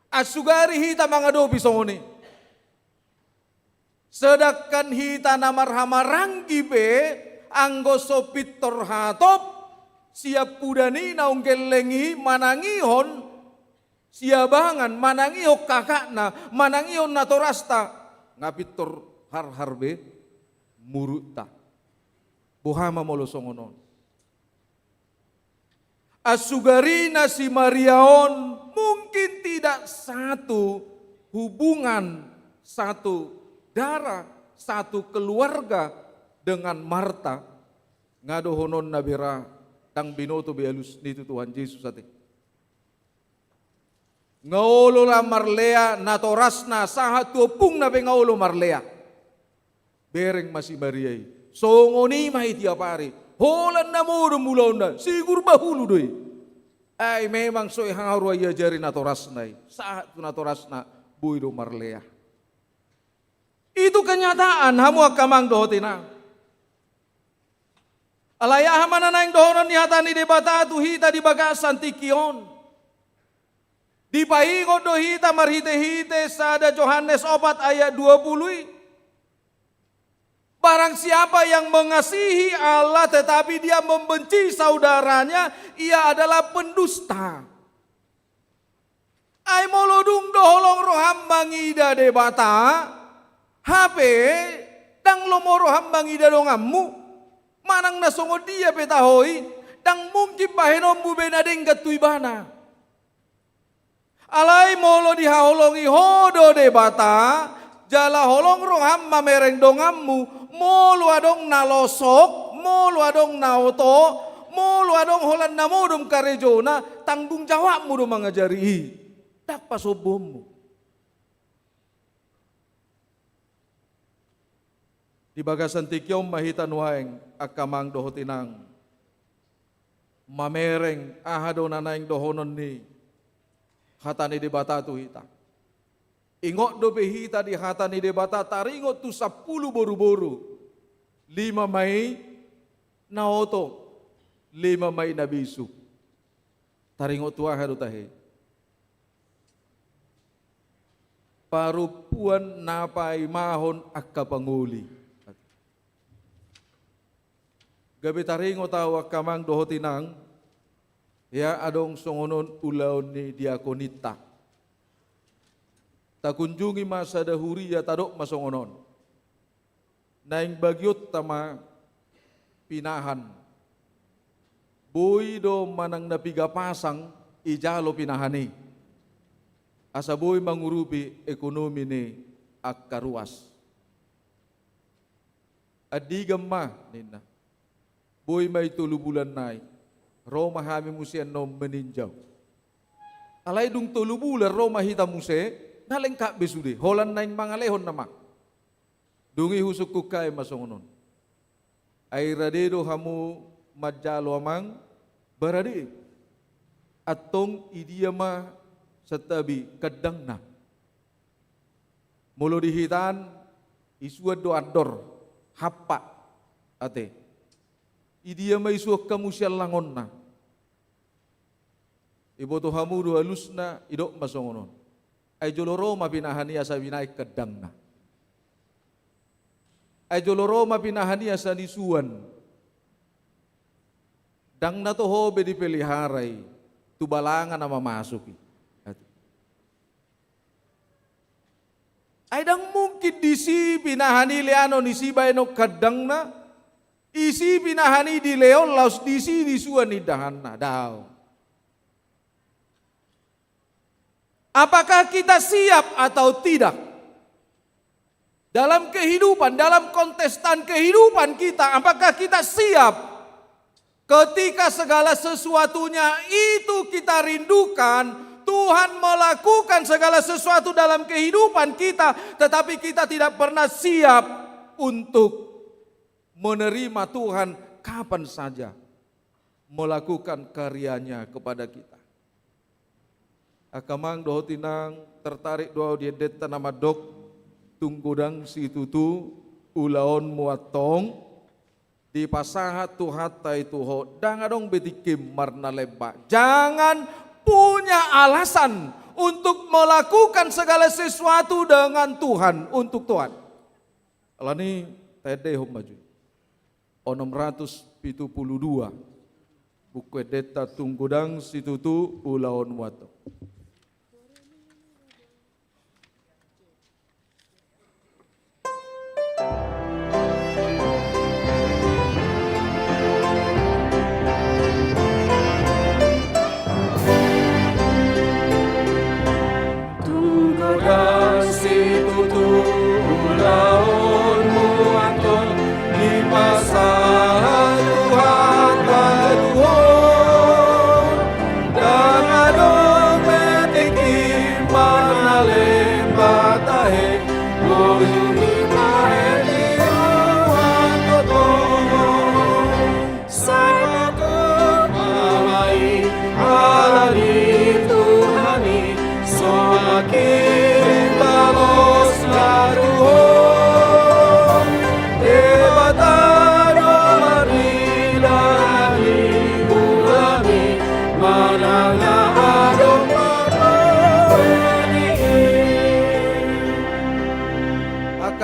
asugari hita mangadopi songon i. Sedangkan hita na marhahamaranggi pe, anggo so pintor hatop, sian puda ni naung gelleng i manangihon siabangan, manangihon kakakna, manangihon natorasta, nga pintor Harhar be murutta. Boha ma molo songon on? Ansugarina si Maria on mungkin tidak satu hubungan, satu darah, satu keluarga dengan Marta. Nga dohononna be ra, ndang binoto be alus ni tu Tuhan Jesus ate. Nga olo la marlea natorasna, sahat tu ompungna pe nga olo marlea. Bereng ma si Maria i. Songon i ma i tiap ari. Holan na modom ulaonna, sigur bahulu do i. Ai memang so i haru ai ajari natorasna i. Sahat tu natorasna, boi do marlea. Itu kenyataan, hamu angka amang dohot inang. Alai aha ma na naeng dohonon ni hata ni Debata tu hita di bagasan tingki on? Dipaingot do hita marhite-hite sada Johannes opat ayat dua pulu i. Barang siapa yang mengasihi Allah tetapi dia membenci saudaranya, ia adalah pendusta. Ai molo dung do holong roham mangida Debata, hape ndang lomo roham mangida donganmu, manang na songon dia pe taho i, ndang mungkin bahenonmu be na denggan tu ibana. Alai molo dihaholongi ho do Debata, jala holong roham mamereng donganmu, molo adong na losok, molo adong na oto, molo adong holan na modom karejona, tanggung jawabmu do mangajari i. Ndang pasombuonmu. Di bagasan tingki on ma hita nuaeng, angka amang dohot inang, mamereng aha do na naeng dohonon ni hata ni Debata tu hita. Ingot dope hita di hata ni Debata, taringot tu sampulu boruboru. Lima ma i na oto, lima ma i na bisuk. Taringot tu aha do tahe? Parompuan na paimahon angka pangoli. Gabe taringot ahu, angka amang dohot inang, ia adong songon on ulaon ni diakoninta. Takunjungi ma sada huria, tadok ma songon on. Naeng bagionta ma pinahan. Boi do manang na piga pasang ijalo pinahan i, asa boi mangurupi ekonomi ni angka ruas. Andigan ma, ninna. Boi ma i tolu bulan nai, ro ma hami muse annon meninjau. Alai dung tolu bulan ro ma hita muse, na lengkap be sude, holan naeng mangalehon nama. Dung i husungkun hami ma songon on. Ai rade do hamu manjalo, amang? Ba rade. Antong idia ma santabi kandangna? Molo di hita an, isuan do andor, hampa, ate. Idia ma isuan hamu sian langonna? Iboto hamu do alusna, idok ma songon on. Ai jolo ro ma pinahan i asa binaen kandangna. Ai jolo ro ma pinahan i asa nisuan. Ndang na toho be dipelihara i, tu balanga nama masuk i. Ai ndang mungkin disi pinahan i leanon, isi baenon kandangna, isi pinahan i dilehon laos disi nisuan indahanna, daong. Apakah kita siap atau tidak? Dalam kehidupan, dalam kontestan kehidupan kita, apakah kita siap ketika segala sesuatunya itu kita rindukan, Tuhan melakukan segala sesuatu dalam kehidupan kita, tetapi kita tidak pernah siap untuk menerima Tuhan kapan saja melakukan karya-Nya kepada kita. Angka amang dohot inang, tertarik do ahu di endenta na mandok, tung godang situtu ulaonmu antong, dipasahat Tuhanta i tu ho, ndang adong be tingkim marnalemba. Jangan punya alasan untuk melakukan segala sesuatu dengan Tuhan, untuk Tuhan. Alani, taendehon ma jo. Onom ratus pitu pulu dua. Buku endenta, tung godang situtu ulaonmu antong.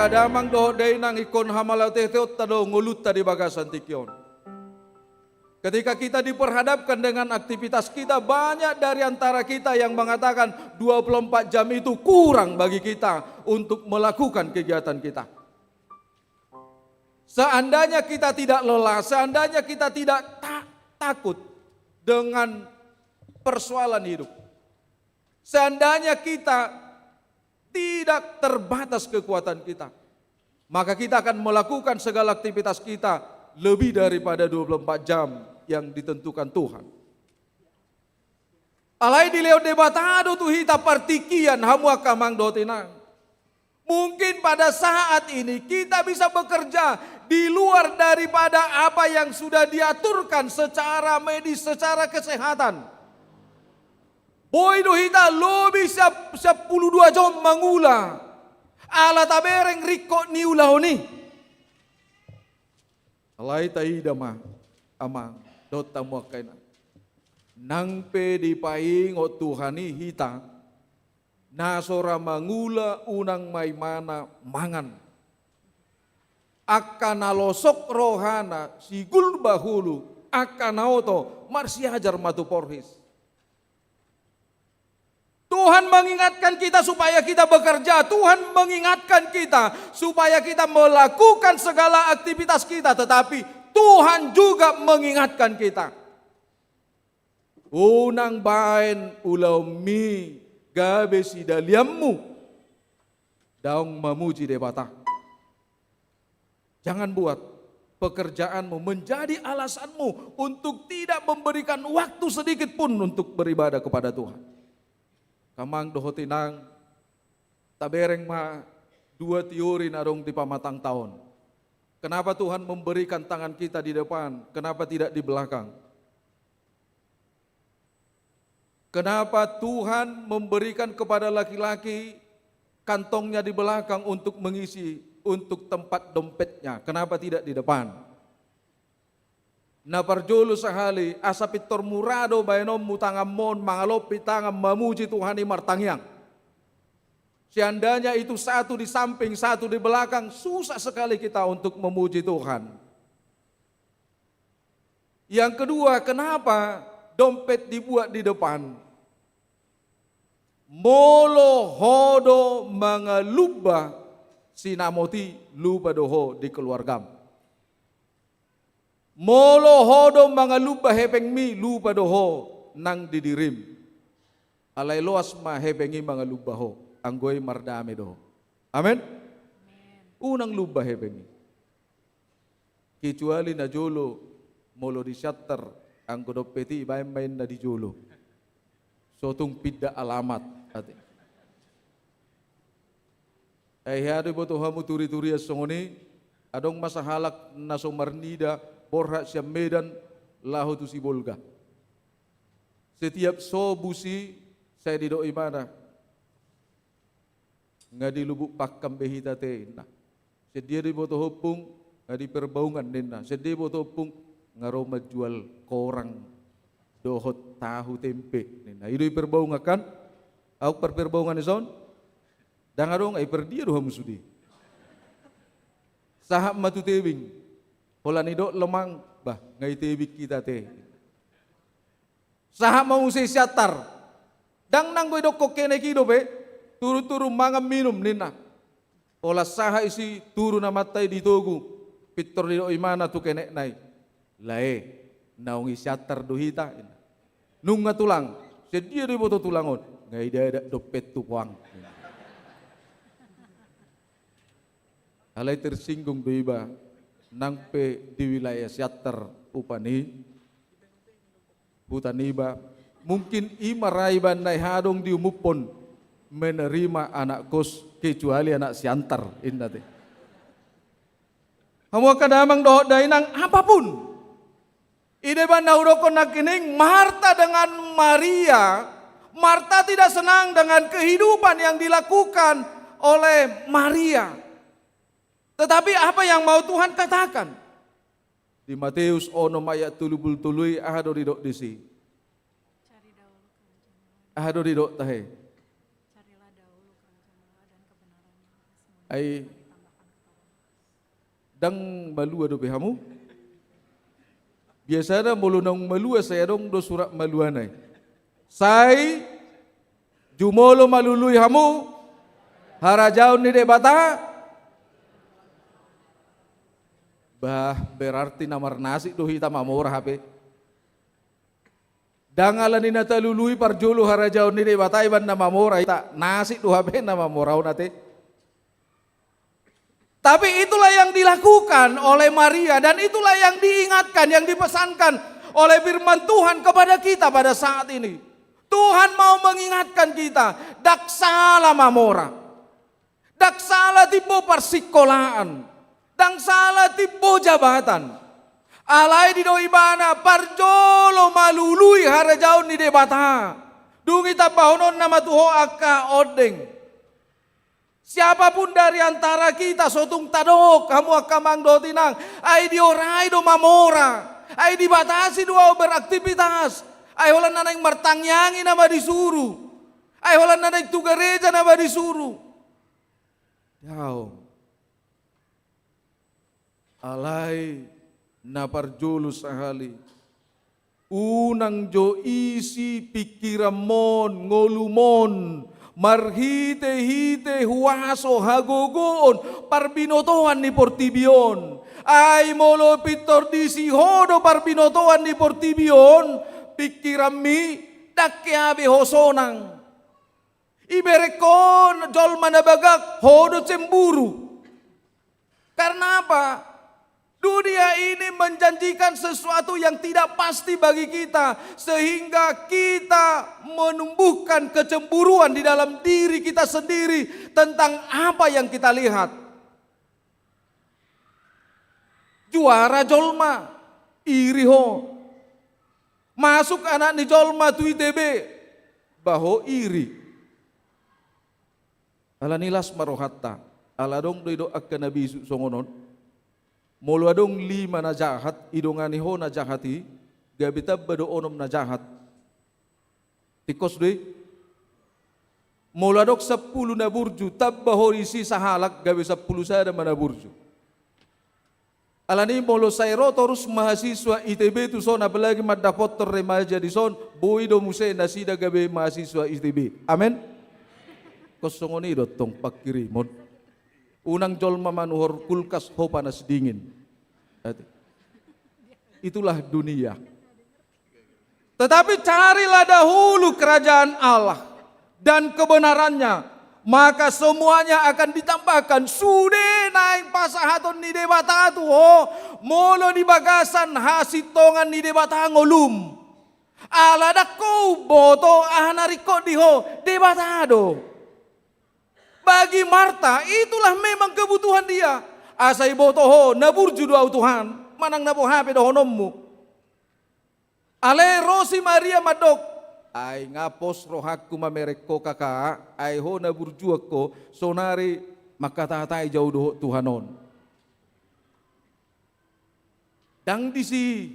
Damang dohot dainang, ingkon hamauliateonta do ngolunta di bagasan tingki on. Ketika kita diperhadapkan dengan aktivitas kita, banyak dari antara kita yang mengatakan dua puluh empat jam itu kurang bagi kita untuk melakukan kegiatan kita. Seandainya kita tidak lelah, seandainya kita tidak ta-, takut dengan persoalan hidup, seandainya kita tidak terbatas kekuatan kita, maka kita akan melakukan segala aktivitas kita lebih daripada dua puluh empat jam yang ditentukan Tuhan. Alai dilehon Debata do tu hita partingkian, hamu angka amang dohot inang. Mungkin pada saat ini kita bisa bekerja di luar daripada apa yang sudah diaturkan secara medis, secara kesehatan. Boi do hita lobi siap, siap pulu dua jom mangula. Ala tabereng ringkot ni ulaon i. Alai taida ma, amang, dohot hamu angka inang. Nang pe dipaingot Tuhan i hita, na so ra mangula unang ma ibana mangan. Angka na losok rohana, sigul bahulu, angka na oto, marsiajar ma tu porhis. Tuhan mengingatkan kita supaya kita bekerja. Tuhan mengingatkan kita supaya kita melakukan segala aktivitas kita. Tetapi Tuhan juga mengingatkan kita. Unang baen ulaonmi gabe sidalianmu daong mamuji Debata. Jangan buat pekerjaanmu menjadi alasanmu untuk tidak memberikan waktu sedikit pun untuk beribadah kepada Tuhan. Amang dohot inang, tabereng ma dua teori na adong di pamatangta on. Kenapa Tuhan memberikan tangan kita di depan, kenapa tidak di belakang? Kenapa Tuhan memberikan kepada laki-laki kantongnya di belakang untuk mengisi untuk tempat dompetnya? Kenapa tidak di depan? Na parjolo sahali, asa pintor mura do baenonmu tanganmon, mangalompi tangan, mamuji Tuhan i martangiang. Seandainya itu satu di samping, satu di belakang, susah sekali kita untuk memuji Tuhan. Yang kedua, kenapa dompet dibuat di depan? Molo ho do mangalumba sinamot i, lupa do ho di keluargam. Molo ho do mangalumba hepengmi, lupa do ho nang di dirim. Alai loas ma hepeng i mangalumba ho, anggo i mardame do ho. Amen? Unang lumba hepeng i. Kecuali na jolo, molo di siantar, anggo dompet i baen ma inna di jolo. So tung pinda alamat, ate. Ai hea do iboto hamu turi-turian songon i, adong ma sahalak na so marnida borhat sian Medan laho tu Sibolga. Setiap so bus i, sai didok ibana, nga di Lubuk Pakam be hita ate, ninna. Sian dia do iboto ho, Ompung? Nga di Perbaungan, ninna. Sian dia iboto ho, Ompung? Nga ro manjual korang dohot tahu tempe, ninna. I do i Perbaungan kan? Auk par Perbaungan i son? Ndang adong, ai par dia do hamu sude? Sahat ma tu tebing. Holan didok lemang, bah, nga i tebing hita ate. Sahat ma muse siantar. Ndang nanggo idokkon kenek i dope, turun-turun mangan minum, ninna. Polas sahat isi turun amanta i di togu, pintor didok ibana tu kenekna i. Lae, naung i siantar do hita, ninna. Nunga tulang, sian dia do iboto tulang on? Nga i dadak dompet tu poang, ninna. Alai tersinggung do iba, nang pe di wilayah siantar upa ni huta niba, mungkin i ma ra iba na i hadong diumuphon menerima anak kos kecuali anak siantar, ninna ate. Hamu angka damang dohot dainang, apapun. I do iba na hudokkon nangkining, Marta dengan Maria, Marta tidak senang dengan kehidupan yang dilakukan oleh Maria. Tetapi apa yang mau Tuhan katakan? Di Mateus onom ayat tolu pulu tolu i, aha do didok disi? Aha do didok tahe? Ai Ndang malua dope hamu? Biasana molo naung malua sai adong do surat maluana i. Sai jumolo malului hamu harajaon ni Debata. Bah, berarti na marnasib do hita mamora hape. Ndang ala ni na talului parjolo harajaon ni Debata iba na mamora, hita nasib do hape na mamora on ate. Tapi itulah yang dilakukan oleh Maria dan itulah yang diingatkan, yang dipesankan oleh firman Tuhan kepada kita pada saat ini. Tuhan mau mengingatkan kita, ndang sala mamora. Ndang sala timbo parsikolaan. Ndang sala timbo jabatan. Alai didok ibana parjolo malului harajaon ni Debata. Dung i tambahononna ma tu ho angka ondeng. Siapapun dari antara kita, so tung tadok hamu angka amang dohot inang, ai diorai do mamora, ai dibatasi do ahu beraktivitas, ai holan na naeng martangiang i nama disuru, ai holan na naeng tu gareja nama disuru. Daong. Alai na parjolo sahali, unang jo isi pingkiranmon, ngolumon, marhitehite huaso hagogoon parbinotoan ni portibi on. Ai molo pintor diisi ho do parbinotoan ni portibi on, pingkiranmi, ndang hea be ho sonang. Iberengkon jolma na bagak, ho do cemburu. Karena apa? Dunia ini menjanjikan sesuatu yang tidak pasti bagi kita, sehingga kita menumbuhkan kecemburuan di dalam diri kita sendiri tentang apa yang kita lihat. Juara jolma, iri ho. Masuk anak ni jolma tu I T B, bah ho iri. Alani las ma rohanta, ala adong do didok angka na bisuk songon on. Molo adong lima na jahat, didongani ho na jahat i, gabe tamba do onom na jahat. Tingkos do i. Molo adong sampulu na burju, tamba ho disi sahalak, gabe sampulu sada ma na burju. Alani molo sai ro torus mahasiswa I T B tuson, apalagi mandapothon remaja dison, boi do muse nasida gabe mahasiswa I T B. Amen. Tingkos songon i do tong pangkirimon. Unang jolma manuhor kulkas ho panas dingin. Itulah dunia. Tetapi carilah dahulu kerajaan Allah dan kebenarannya, maka semuanya akan ditambahkan. Sude naeng pasahaton ni Debata tu ho, molo di bagasan hasintongan ni Debata ngolum. Ala ndang ho umboto aha na ringkot di ho, Debata do. Bagi Marta, itulah memang kebutuhan dia. Asa iboto ho, na burju do ahu Tuhan, manang na boha pe dohononmu. Alai ro si Maria mandok, ai nga pos rohangku mamereng ho kaka, ai ho na burjuan ho, sonari mangkatatai jo ahu dohot Tuhan on. Ndang disi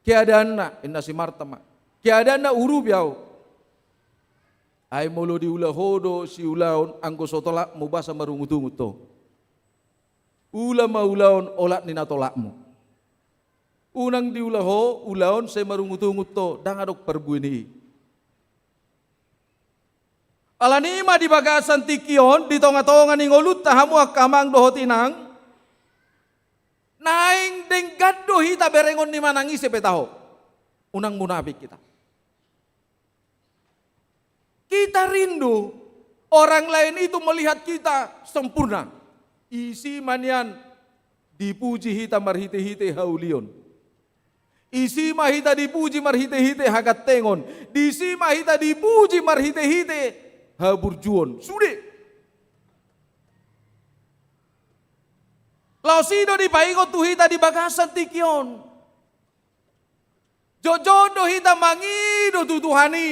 keadaanna, inna si Marta ma. Keadaanna urupi ahu. Ai molo diula ho do siulaon anggo so tolapmu boasa marungutungut ho. Ula ma ulaon olat ni na tolapmu. Unang diula ho ulaon sai marungutungut ho, ndang adong parbue ni i. Alani i ma di bagasan tingki on, di tongatonga ni ngolunta hamu angka amang dohot inang, naeng denggan do hita berengon ni manang ise pe taho. Unang munafik hita. Kita rindu orang lain itu melihat kita sempurna. Disi ma nian dipuji hita marhitehite haulion. Disi ma hita dipuji marhitehite hagantengon. Disi ma hita dipuji marhitehite haburjuon. Sude. Laos i do dipaingot tu hita di bagasan tingki on. Jotjot do hita mangido tu Tuhan i.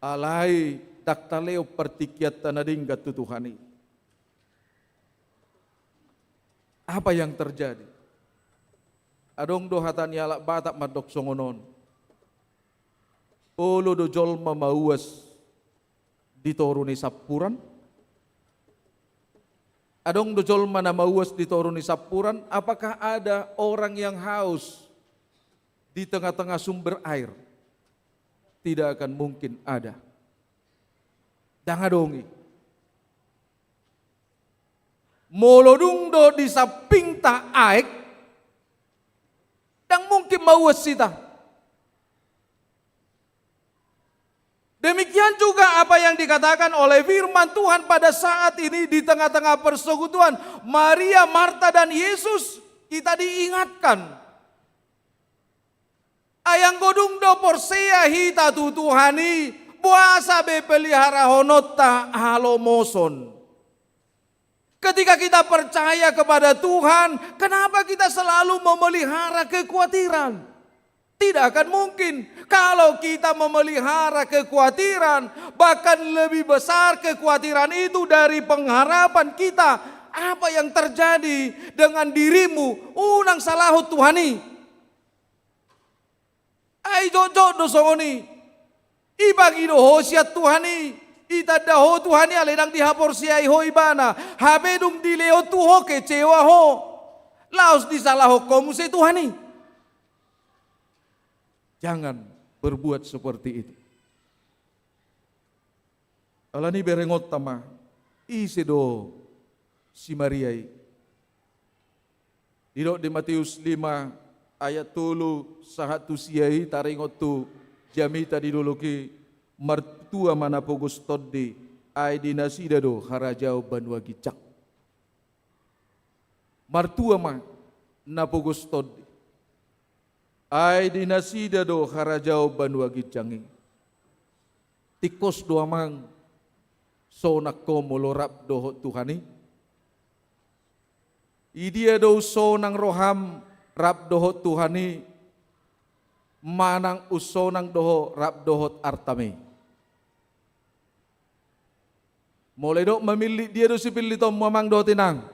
Alai ndang talehon partingkianta na denggan tu Tuhan i. Apa yang terjadi? Adong do hata ni halak Batak mandok songon on. Olo do jolma mauas di toru ni sampuran. Adong do jolma na mauas di toru ni sampuran? Apakah ada orang yang haus di tengah-tengah sumber air? Tidak akan mungkin ada. Ndang adong i. Molo dung do di sampingta aek, ndang mungkin mauas hita. Demikian juga apa yang dikatakan oleh firman Tuhan pada saat ini di tengah-tengah persekutuan Maria, Marta, dan Yesus, kita diingatkan. Ai anggo dung do porsea hita tu Tuhan i, boasa be peliharahononta halomoson? Ketika kita percaya kepada Tuhan, kenapa kita selalu memelihara kekhawatiran? Tidak akan mungkin. Kalau kita memelihara kekhawatiran, bahkan lebih besar kekhawatiran itu dari pengharapan kita, apa yang terjadi dengan dirimu? Unang salahon Tuhan i. Ai jotjot do songon i. Ipangido ho sian Tuhan i, itanda ho Tuhan i, alai ndang dihaporseai ho Ibana. Hape dung dilehon tu ho, kecewa ho. Laos disalahon ho muse Tuhan i. Jangan berbuat seperti itu. Alani i, berengonta ma, ise do si Maria i? Didok di Matius lima ayat tolu sahat tu sia i, taringot tu jamita di dolok i, martua ma na pogos tondi, ai di nasida do harajaon banua ginjang. Martua ma na pogos tondi, ai di nasida do harajaon banua ginjang i. Tingkos do, amang, sonang ho molo rap dohot Tuhan i? Idia do unsonang roham rap dohot Tuhan i, manang unsonang do ho rap dohot artam i? Molo didok mamillit, dia do sipillitonmu, amang dohot inang?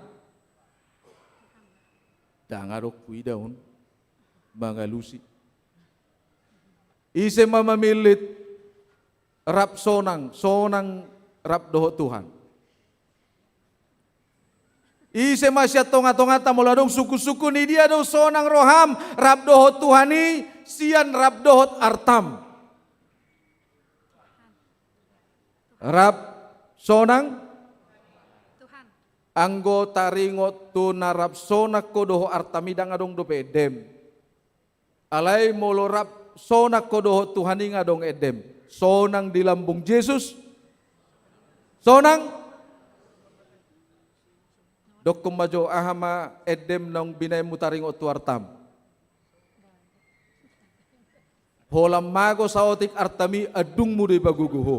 Ndang adong huida on mangalusi. Ise ma mamillit rap sonang, sonang rap dohot Tuhan? Ise ma sian tongatonganta, molo adong sungkunsungkun, idia do sonang roham rap dohot Tuhan i, sian rap dohot artam? Rap sonang? Tuhan. Anggo taringot tu na rap sonang ho dohot artam i, ndang adong dope endem. Alai molo rap sonang ho dohot Tuhan i, nga adong endem. Sonang di lambung Jesus. Sonang. Dokkon ma jo, aha ma endem naung binaenmu taringot tu artam? Holan mago saotik artam i, andungmu do ipagogo ho.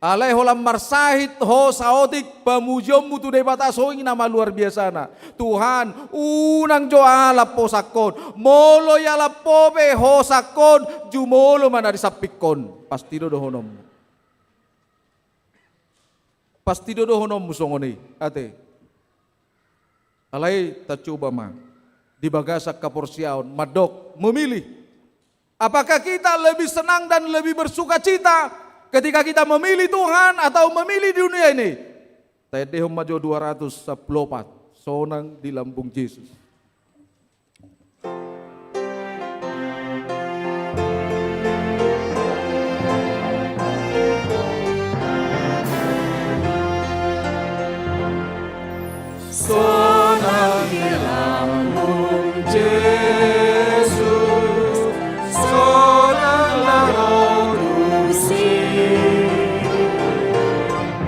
Alai holan marsahit ho saotik pamujionmu tu Debata, songon i nama luar biasana. Tuhan, unang jo alap ho sangkon. Molo ialap ho pe ho sangkon, jumolo ma na di sampingkon. Pasti do dohononmu. Pasti do dohononmu songon i, ate. Alai tacoba ma di bagasan haporseaon mandok, memilih. Apakah kita lebih senang dan lebih bersukacita ketika kita memilih Tuhan atau memilih dunia ini? Taendehon ma jo dua ratus sampulu opat, sonang di lambung Jesus. Sonang di lambung Jesus, sonang na ro tusi.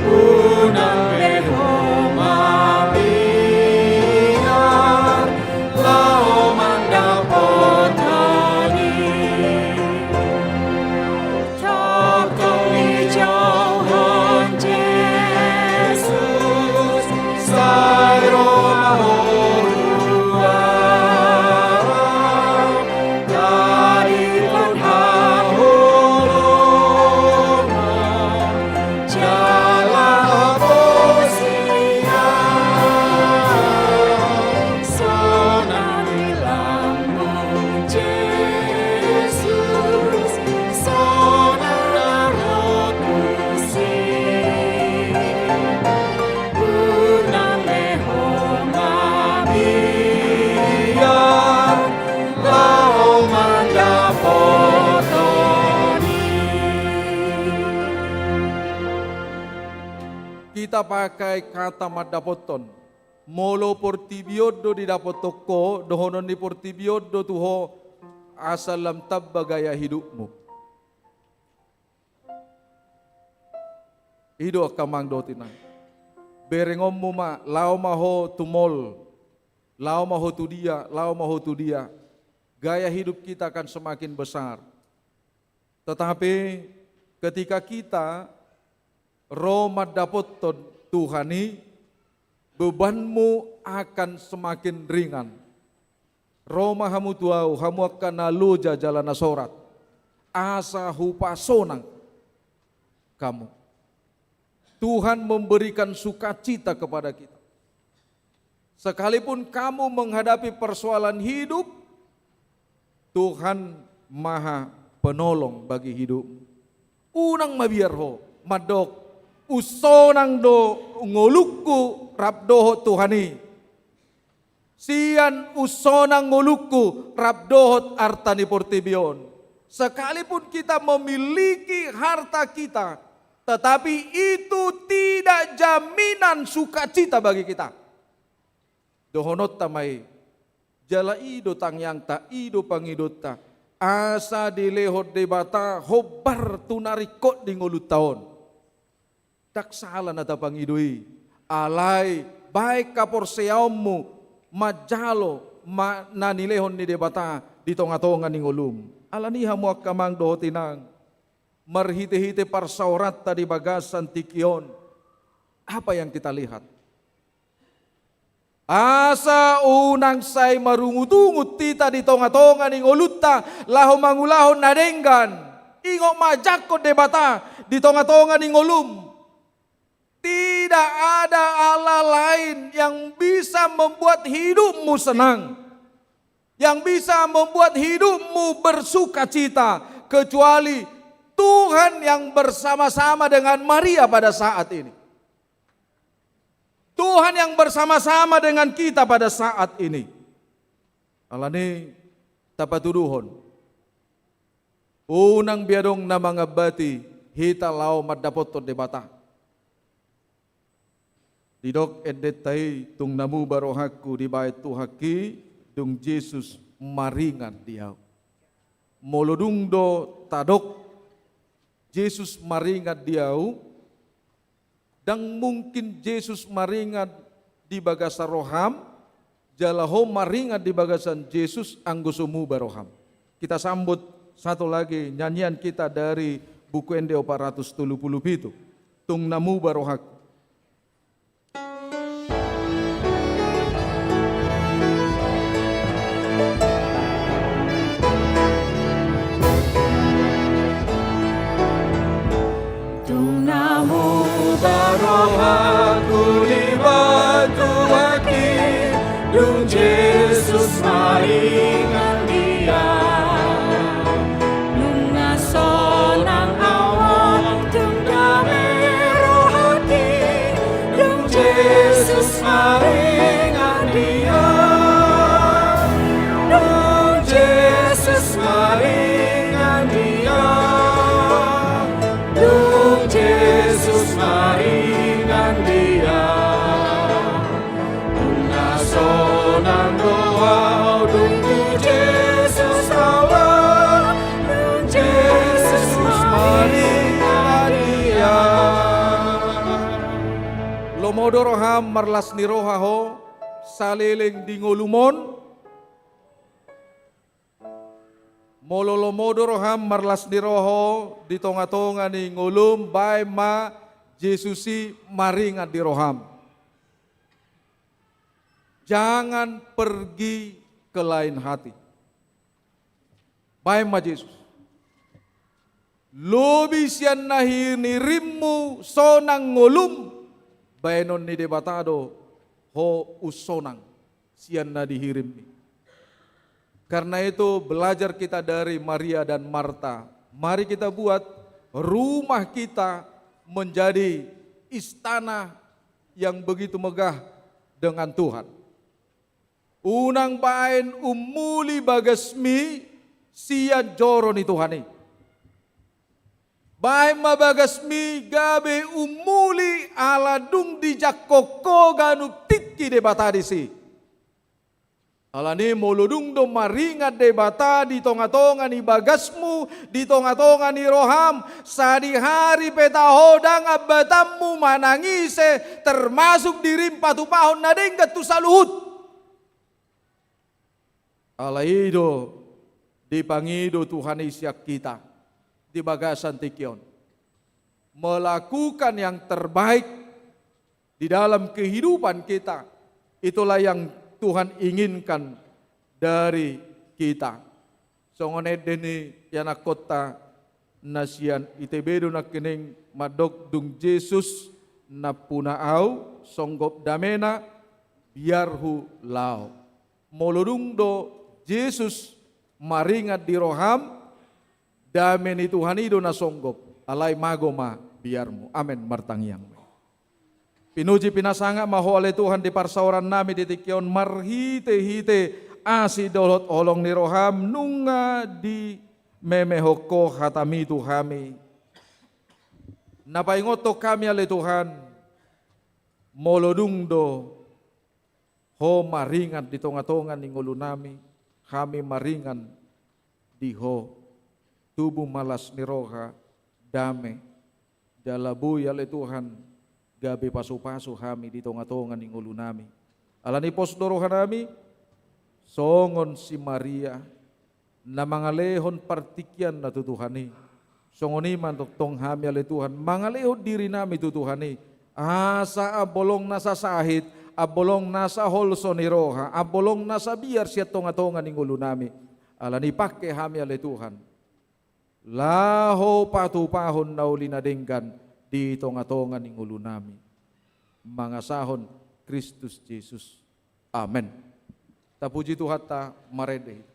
Unang be ho mabiar, pakai kata mandapothon. Molo portibi on do didapothon ho, dohonon ni portibi on do tu ho, asa lam tamba gaya hidupmu. I do angka amang dohot inang. Berengonmu ma, laho ma ho tu mall, laho ma ho tu dia, laho ma ho tu dia. Gaya hidup kita akan semakin besar. Tetapi ketika kita ro mandapothon Tuhan i, bebanmu akan semakin ringan. Ro ma hamu tu ahu, hamu angka na loja jala na sorat, asa hupasonang hamu. Tuhan memberikan sukacita kepada kita. Sekalipun kamu menghadapi persoalan hidup, Tuhan maha penolong bagi hidupmu. Unang mabiar ho mandok, unsonang do ngolungku rap dohot Tuhan i. Sian unsonang ngolungku rap dohot arta ni portibi on. Sekalipun kita memiliki harta kita, tetapi itu tidak jaminan sukacita bagi kita. Dohononta ma i, jala i do tangiangta, i do pangidonta, asa dilehon Debata hombar tu na ringkot di ngolunta on. Ndang sala na tapangido i, alai baen haporseaonmu manjalo ma na nilehon ni Debata di tongatonga ni ngolum. Alani i hamu angka amang dohot inang, marhitehite parsaoranta di bagasan tingki on, apa yang kita lihat? Asa unang sai marungutungut hita di tongatonga ni ngolunta laho mangulahon na denggan. Ingot ma, jangkon Debata di tongatonga ni ngolum. Tidak ada Allah lain yang bisa membuat hidupmu senang, yang bisa membuat hidupmu bersukacita, kecuali Tuhan yang bersama-sama dengan Maria pada saat ini. Tuhan yang bersama-sama dengan kita pada saat ini. Alani i, tapatuduhon, unang be adong na mangambati hita laho mandapothon Debata. Didok endenta i, tung na muba rohangku dibahen Tuhanki, dung Jesus maringan di ahu. Molo dung do tadok Jesus maringan di ahu, ndang mungkin Jesus maringan di bagasan roham, jala ho maringan di bagasan Jesus anggo so muba roham. Kita sambut satu lagi nyanyian kita dari Buku Ende opat ratus tolu pulu pitu. Tung na muba rohangku. Tung na muba rohangku dibahen Tuhanki, dung Jesus maringan di ahu. Nunga sonang ahu on, tung dame rohangki, dung Jesus maringan di ahu. Dung Jesus maringan di ahu. Dung Jesus maringan di ahu. Nunga sonang do ahu dung tu Jesus ahu, dung Jesus maringan di ahu. Lomo do roham marlas ni roha ho saleleng di ngolum on? Molo lomo do roham marlas ni roha ho di tongatonga ni ngolum, baen ma Jesus i maringan di roham. Jangan pergi ke lain hati. Baen ma Jesus. Lobi sian na hinirimmu sonang ngolum, baenon ni Debata do ho unsonang sian na dihirimmi. Karena itu, belajar kita dari Maria dan Marta. Mari kita buat rumah kita menjadi istana yang begitu megah dengan Tuhan. Unang baen ummuli bagasmi sian joro ni Tuhan i. Bahen ma bagasmi gabe umuli ala dung dijangkon ho ganup tingki Debata disi. Alani molo dung do maringan Debata di tonga-tonga ni bagasmu, di tonga-tonga ni roham, sadihari pe taho ndang ambatanmu manang ise, termasuk dirim patupahon na denggan tu saluhut. Alai i do dipangido Tuhan i sian hita di bagasan tingki on. Melakukan yang terbaik di dalam kehidupan kita, itulah yang Tuhan inginkan dari kita. Songon ende ni ianakhonta na sian I T B do nangkining mandok dung Jesus nampuna au, songgop damena, biarhu laho. Molo dung do Jesus maringan di roham, dame ni Tuhan i do na songgop, alai mago ma biarmu. Amen, martangiang. Pinuji pinasangap ma Ho ale Tuhan di parsaoran nami di tingki on marhite-hite asi dohot holong ni roham nunga dimemehon Ho hatami tu hami. Na paingothon hami ale Tuhan, molo dung do Ho maringan di tonga-tonga ni ngolu nami, hami maringan di Ho, tubu ma las ni roha, dame, jala boi ale Tuhan, gabe pasu-pasu hami di tonga-tonga ni ngolu nami. Alani pos do roha nami, songon si Maria, na mangalehon partingkianna tu Tuhan i. Songon i ma tongtong hami ale Tuhan, mangalehon diri nami tu Tuhan i. Asa ambolong nasa sahit, ambolong nasa holso ni roha, ambolong nasa biar sian tonga-tonga ni ngolu nami. Alani pangke hami ale Tuhan. Laho patupahon na uli na denggan di tonga-tonga ni ngolu nami. Mangasahon Kristus Jesus. Amen. Tapuji Tuhanta, marende hita.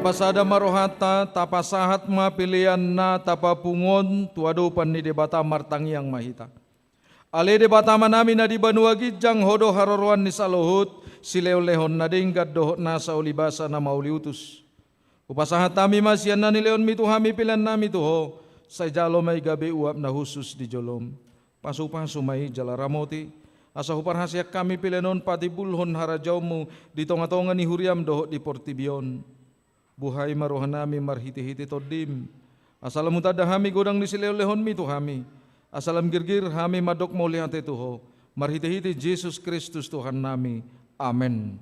Pasada ma rohanta, tapasahat ma pelean na tapapungu on tu adopan ni Debata. Martangiang ma hita. Ale Debata Amanami na di banua ginjang, Ho do haroroan ni saluhut silehonlehon na denggan dohot nasa ulibasa na mauliutus. Hupasahat hami ma sian na nilehonmi tu hami peleannami tu Ho, sai jalo ma i gabe uap na hushus di jolom. Pasupasu ma i jala ramoti, asa huparhaseang hami pelean on patimbulhon harajaonmu di tongatonga ni huriam dohot di portibi on. Buhai ma rohanami marhitehite Tondim, asa lam hutanda hami godang ni silehonlehonmi tu hami, asa lam girgir hami mandok mauliate tu Ho, marhitehite Jesus Kristus Tuhannami. Amen.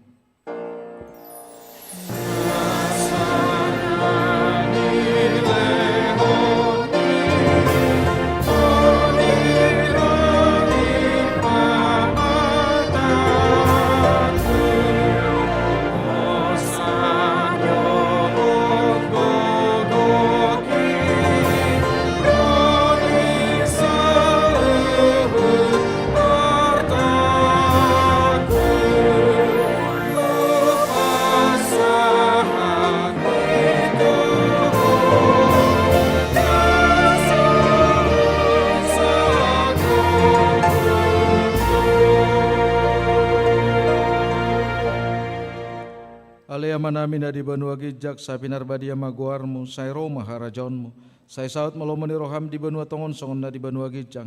Ale Amanami na di banua ginjang, sai pinarbadia ma goarmu, sai ro ma harajaonmu, sai saut ma lomo ni roham di banua tonga on songon na di banua ginjang.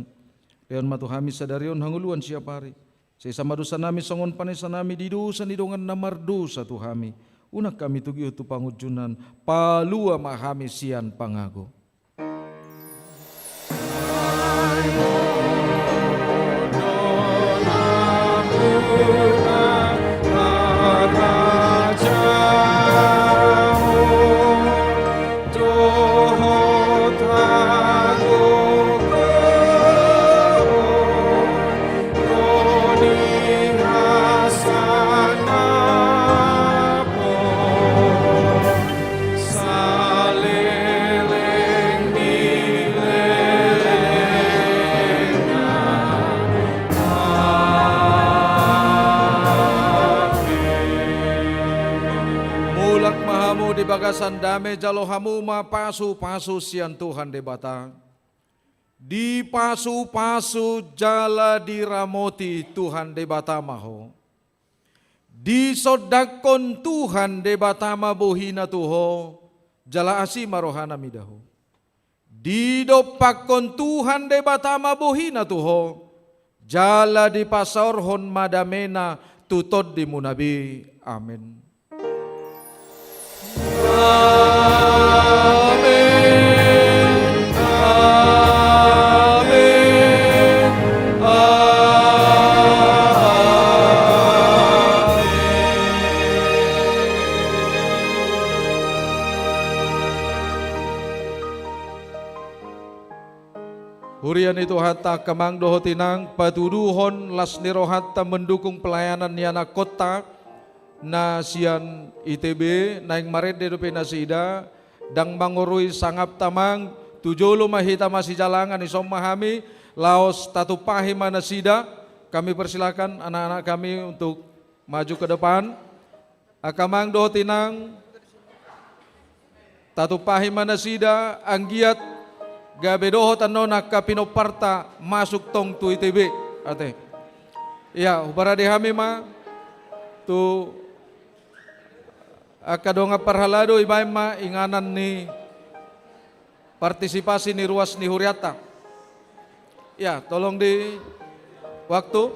Lehon ma tu hami sadari on hangoluan siapari. Sesa ma dosanami songon panesanami di dosa ni dongan na mardosa tu hami. Unang hami togihon tu pangunjunan, palua ma hami sian pangago. Mulak ma hamu di bagasan dame, jalo hamu ma pasupasu sian Tuhan Debata. Dipasupasu jala diramoti Tuhan Debata ma ho. Disondangkon Tuhan Debata ma bohina tu ho, jala asi ma rohana mida ho. Didompakkon Tuhan Debata ma bohina tu ho, jala dipasaorhon ma damena tu tondimuna be. Amen. Amen. Amen. Amen. Huria ni Tuhanta, angka amang dohot inang, patuduhon las ni rohanta mendukung pelayanan ni anakkonta na sian I T B, naeng marende dope nasida, ndang mangorui sangapta amang, tu jolo ma hita masijalangan, dison ma hami, laos tatumpahi ma nasida. Kami persilakan anak-anak kami untuk maju ke depan. Angka amang dohot inang, tatumpahi ma nasida, anggiat gabe dohot annon angka pinomparta masuk tong tu I T B. Ate. Ia, huparade hami ma tu angka dongan parhalado, dibaen ma inganan ni partisipasi ni ruas ni hurianta. Ya, tolong di waktu.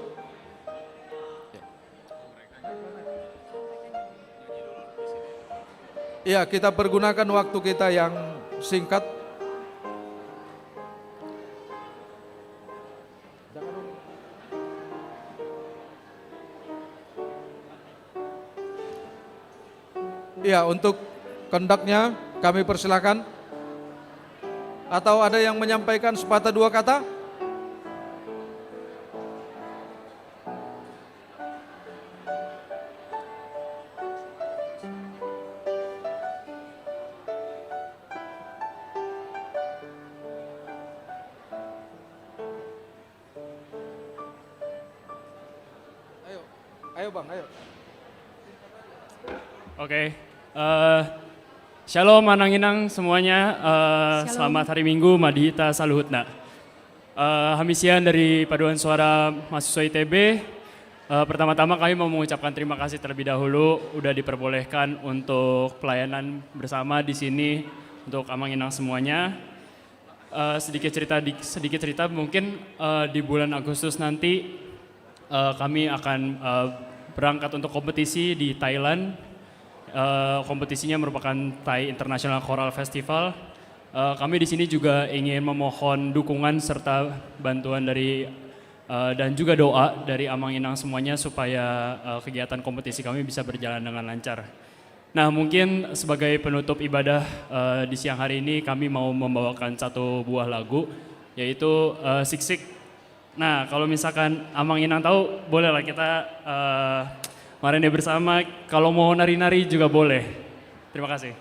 Ya, kita pergunakan waktu kita yang singkat. Iya, untuk konduknya kami persilakan. Atau ada yang menyampaikan sepatah dua kata? Ayo, ayo Bang, ayo. Oke, eh, Shalom, Amang Inang semuanya. Eh, selamat hari Minggu ma di hita saluhutna. Eh, hami sian dari Paduan Suara Mahasiswa I T B. Eh, pertama-tama kami mau mengucapkan terima kasih terlebih dahulu udah diperbolehkan untuk pelayanan bersama di sini untuk Amang Inang semuanya. Eh, sedikit cerita di, sedikit cerita mungkin, eh, di bulan Agustus nanti, eh, kami akan, eh, berangkat untuk kompetisi di Thailand. Eh, kompetisinya merupakan Thai International Choral Festival. Eh, kami di sini juga ingin memohon dukungan serta bantuan dari, eh, dan juga doa dari Amang Inang semuanya supaya, eh, kegiatan kompetisi kami bisa berjalan dengan lancar. Nah, mungkin sebagai penutup ibadah, eh, di siang hari ini kami mau membawakan satu buah lagu, yaitu, eh, Sik Sik. Nah, kalau misalkan Amang Inang tahu, bolehlah kita, eh, marende bersama. Kalau mau nari-nari juga boleh. Terima kasih.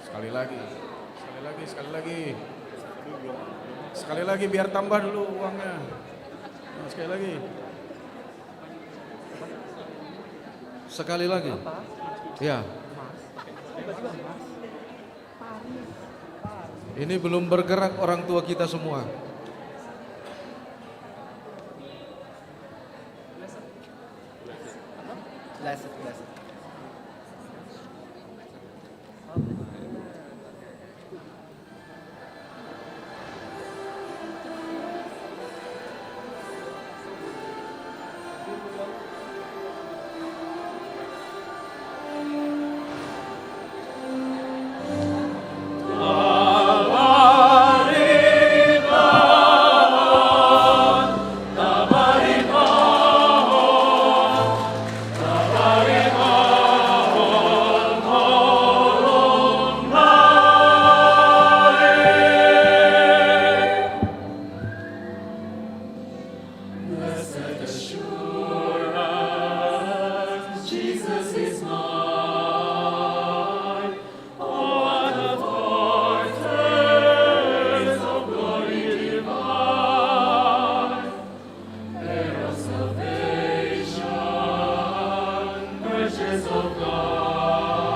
Sekali lagi, sekali lagi, sekali lagi. Sekali lagi, biar tambah dulu uangnya. Nah, sekali lagi. Sekali lagi. Ya. Ini belum bergerak orang tua kita semua. Blessed, blessed. Blessed assurance, Jesus is mine. Oh, what a foretaste of glory divine, heir of salvation, purchase of God,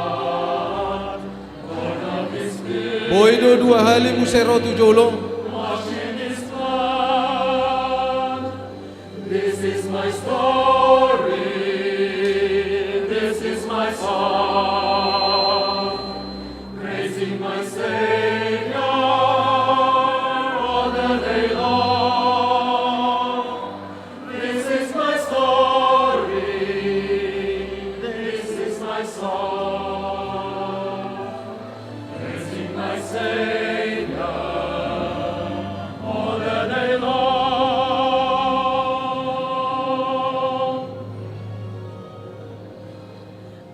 born of His Spirit. Boi do dua hali muse ro tu jolo. Washed in His blood. This is my story, this is my song, praising my Savior all the day long. This is my story, this is my song, praising my Savior all the day long.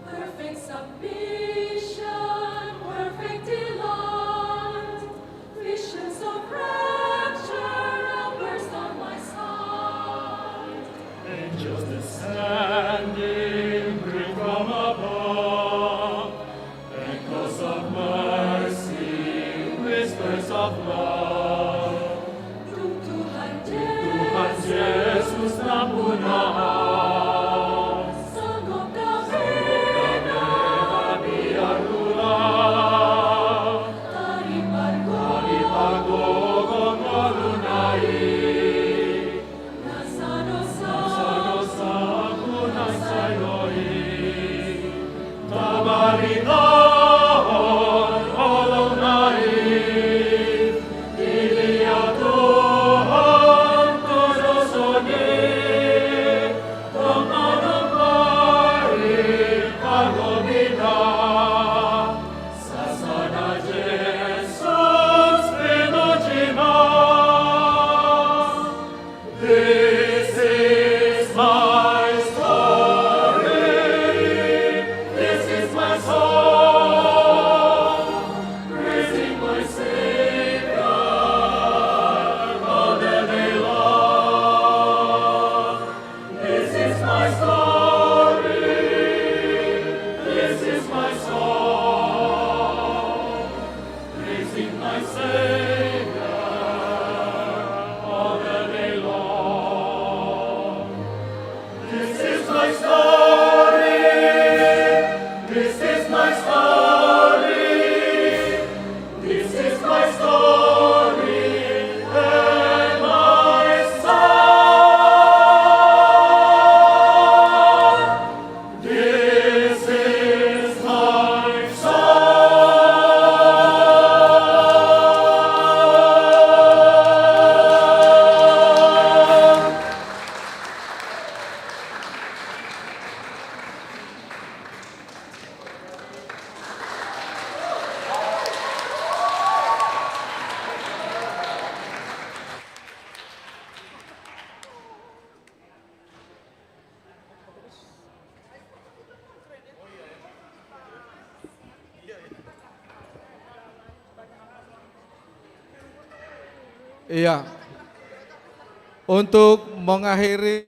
Perfect submission, perfect delight, visions of rapture outburst on my sight. Angels descending bring from above, echoes of mercy, whispers of love. Dung Tuhan Jesus, Tuhan Jesus nampuna ahu. Sanggup na biar, na biar ulang. Taripargogo, taripargogo ngoluna i. Nasa dosa, nasa dosa, nasa dosa i. Tabaritahon holongna i. Didia Tuhan tu dosa i. Domma-domma i parlobina. Sasada Jesus pinuji ma. This is my story, this is my song, praising my Savior all the day long. This is my story, this is my song, praising my Savior all the day long. This is my story, this is my story, this is my story and my song. This is my song. Iya. Untuk mengakhiri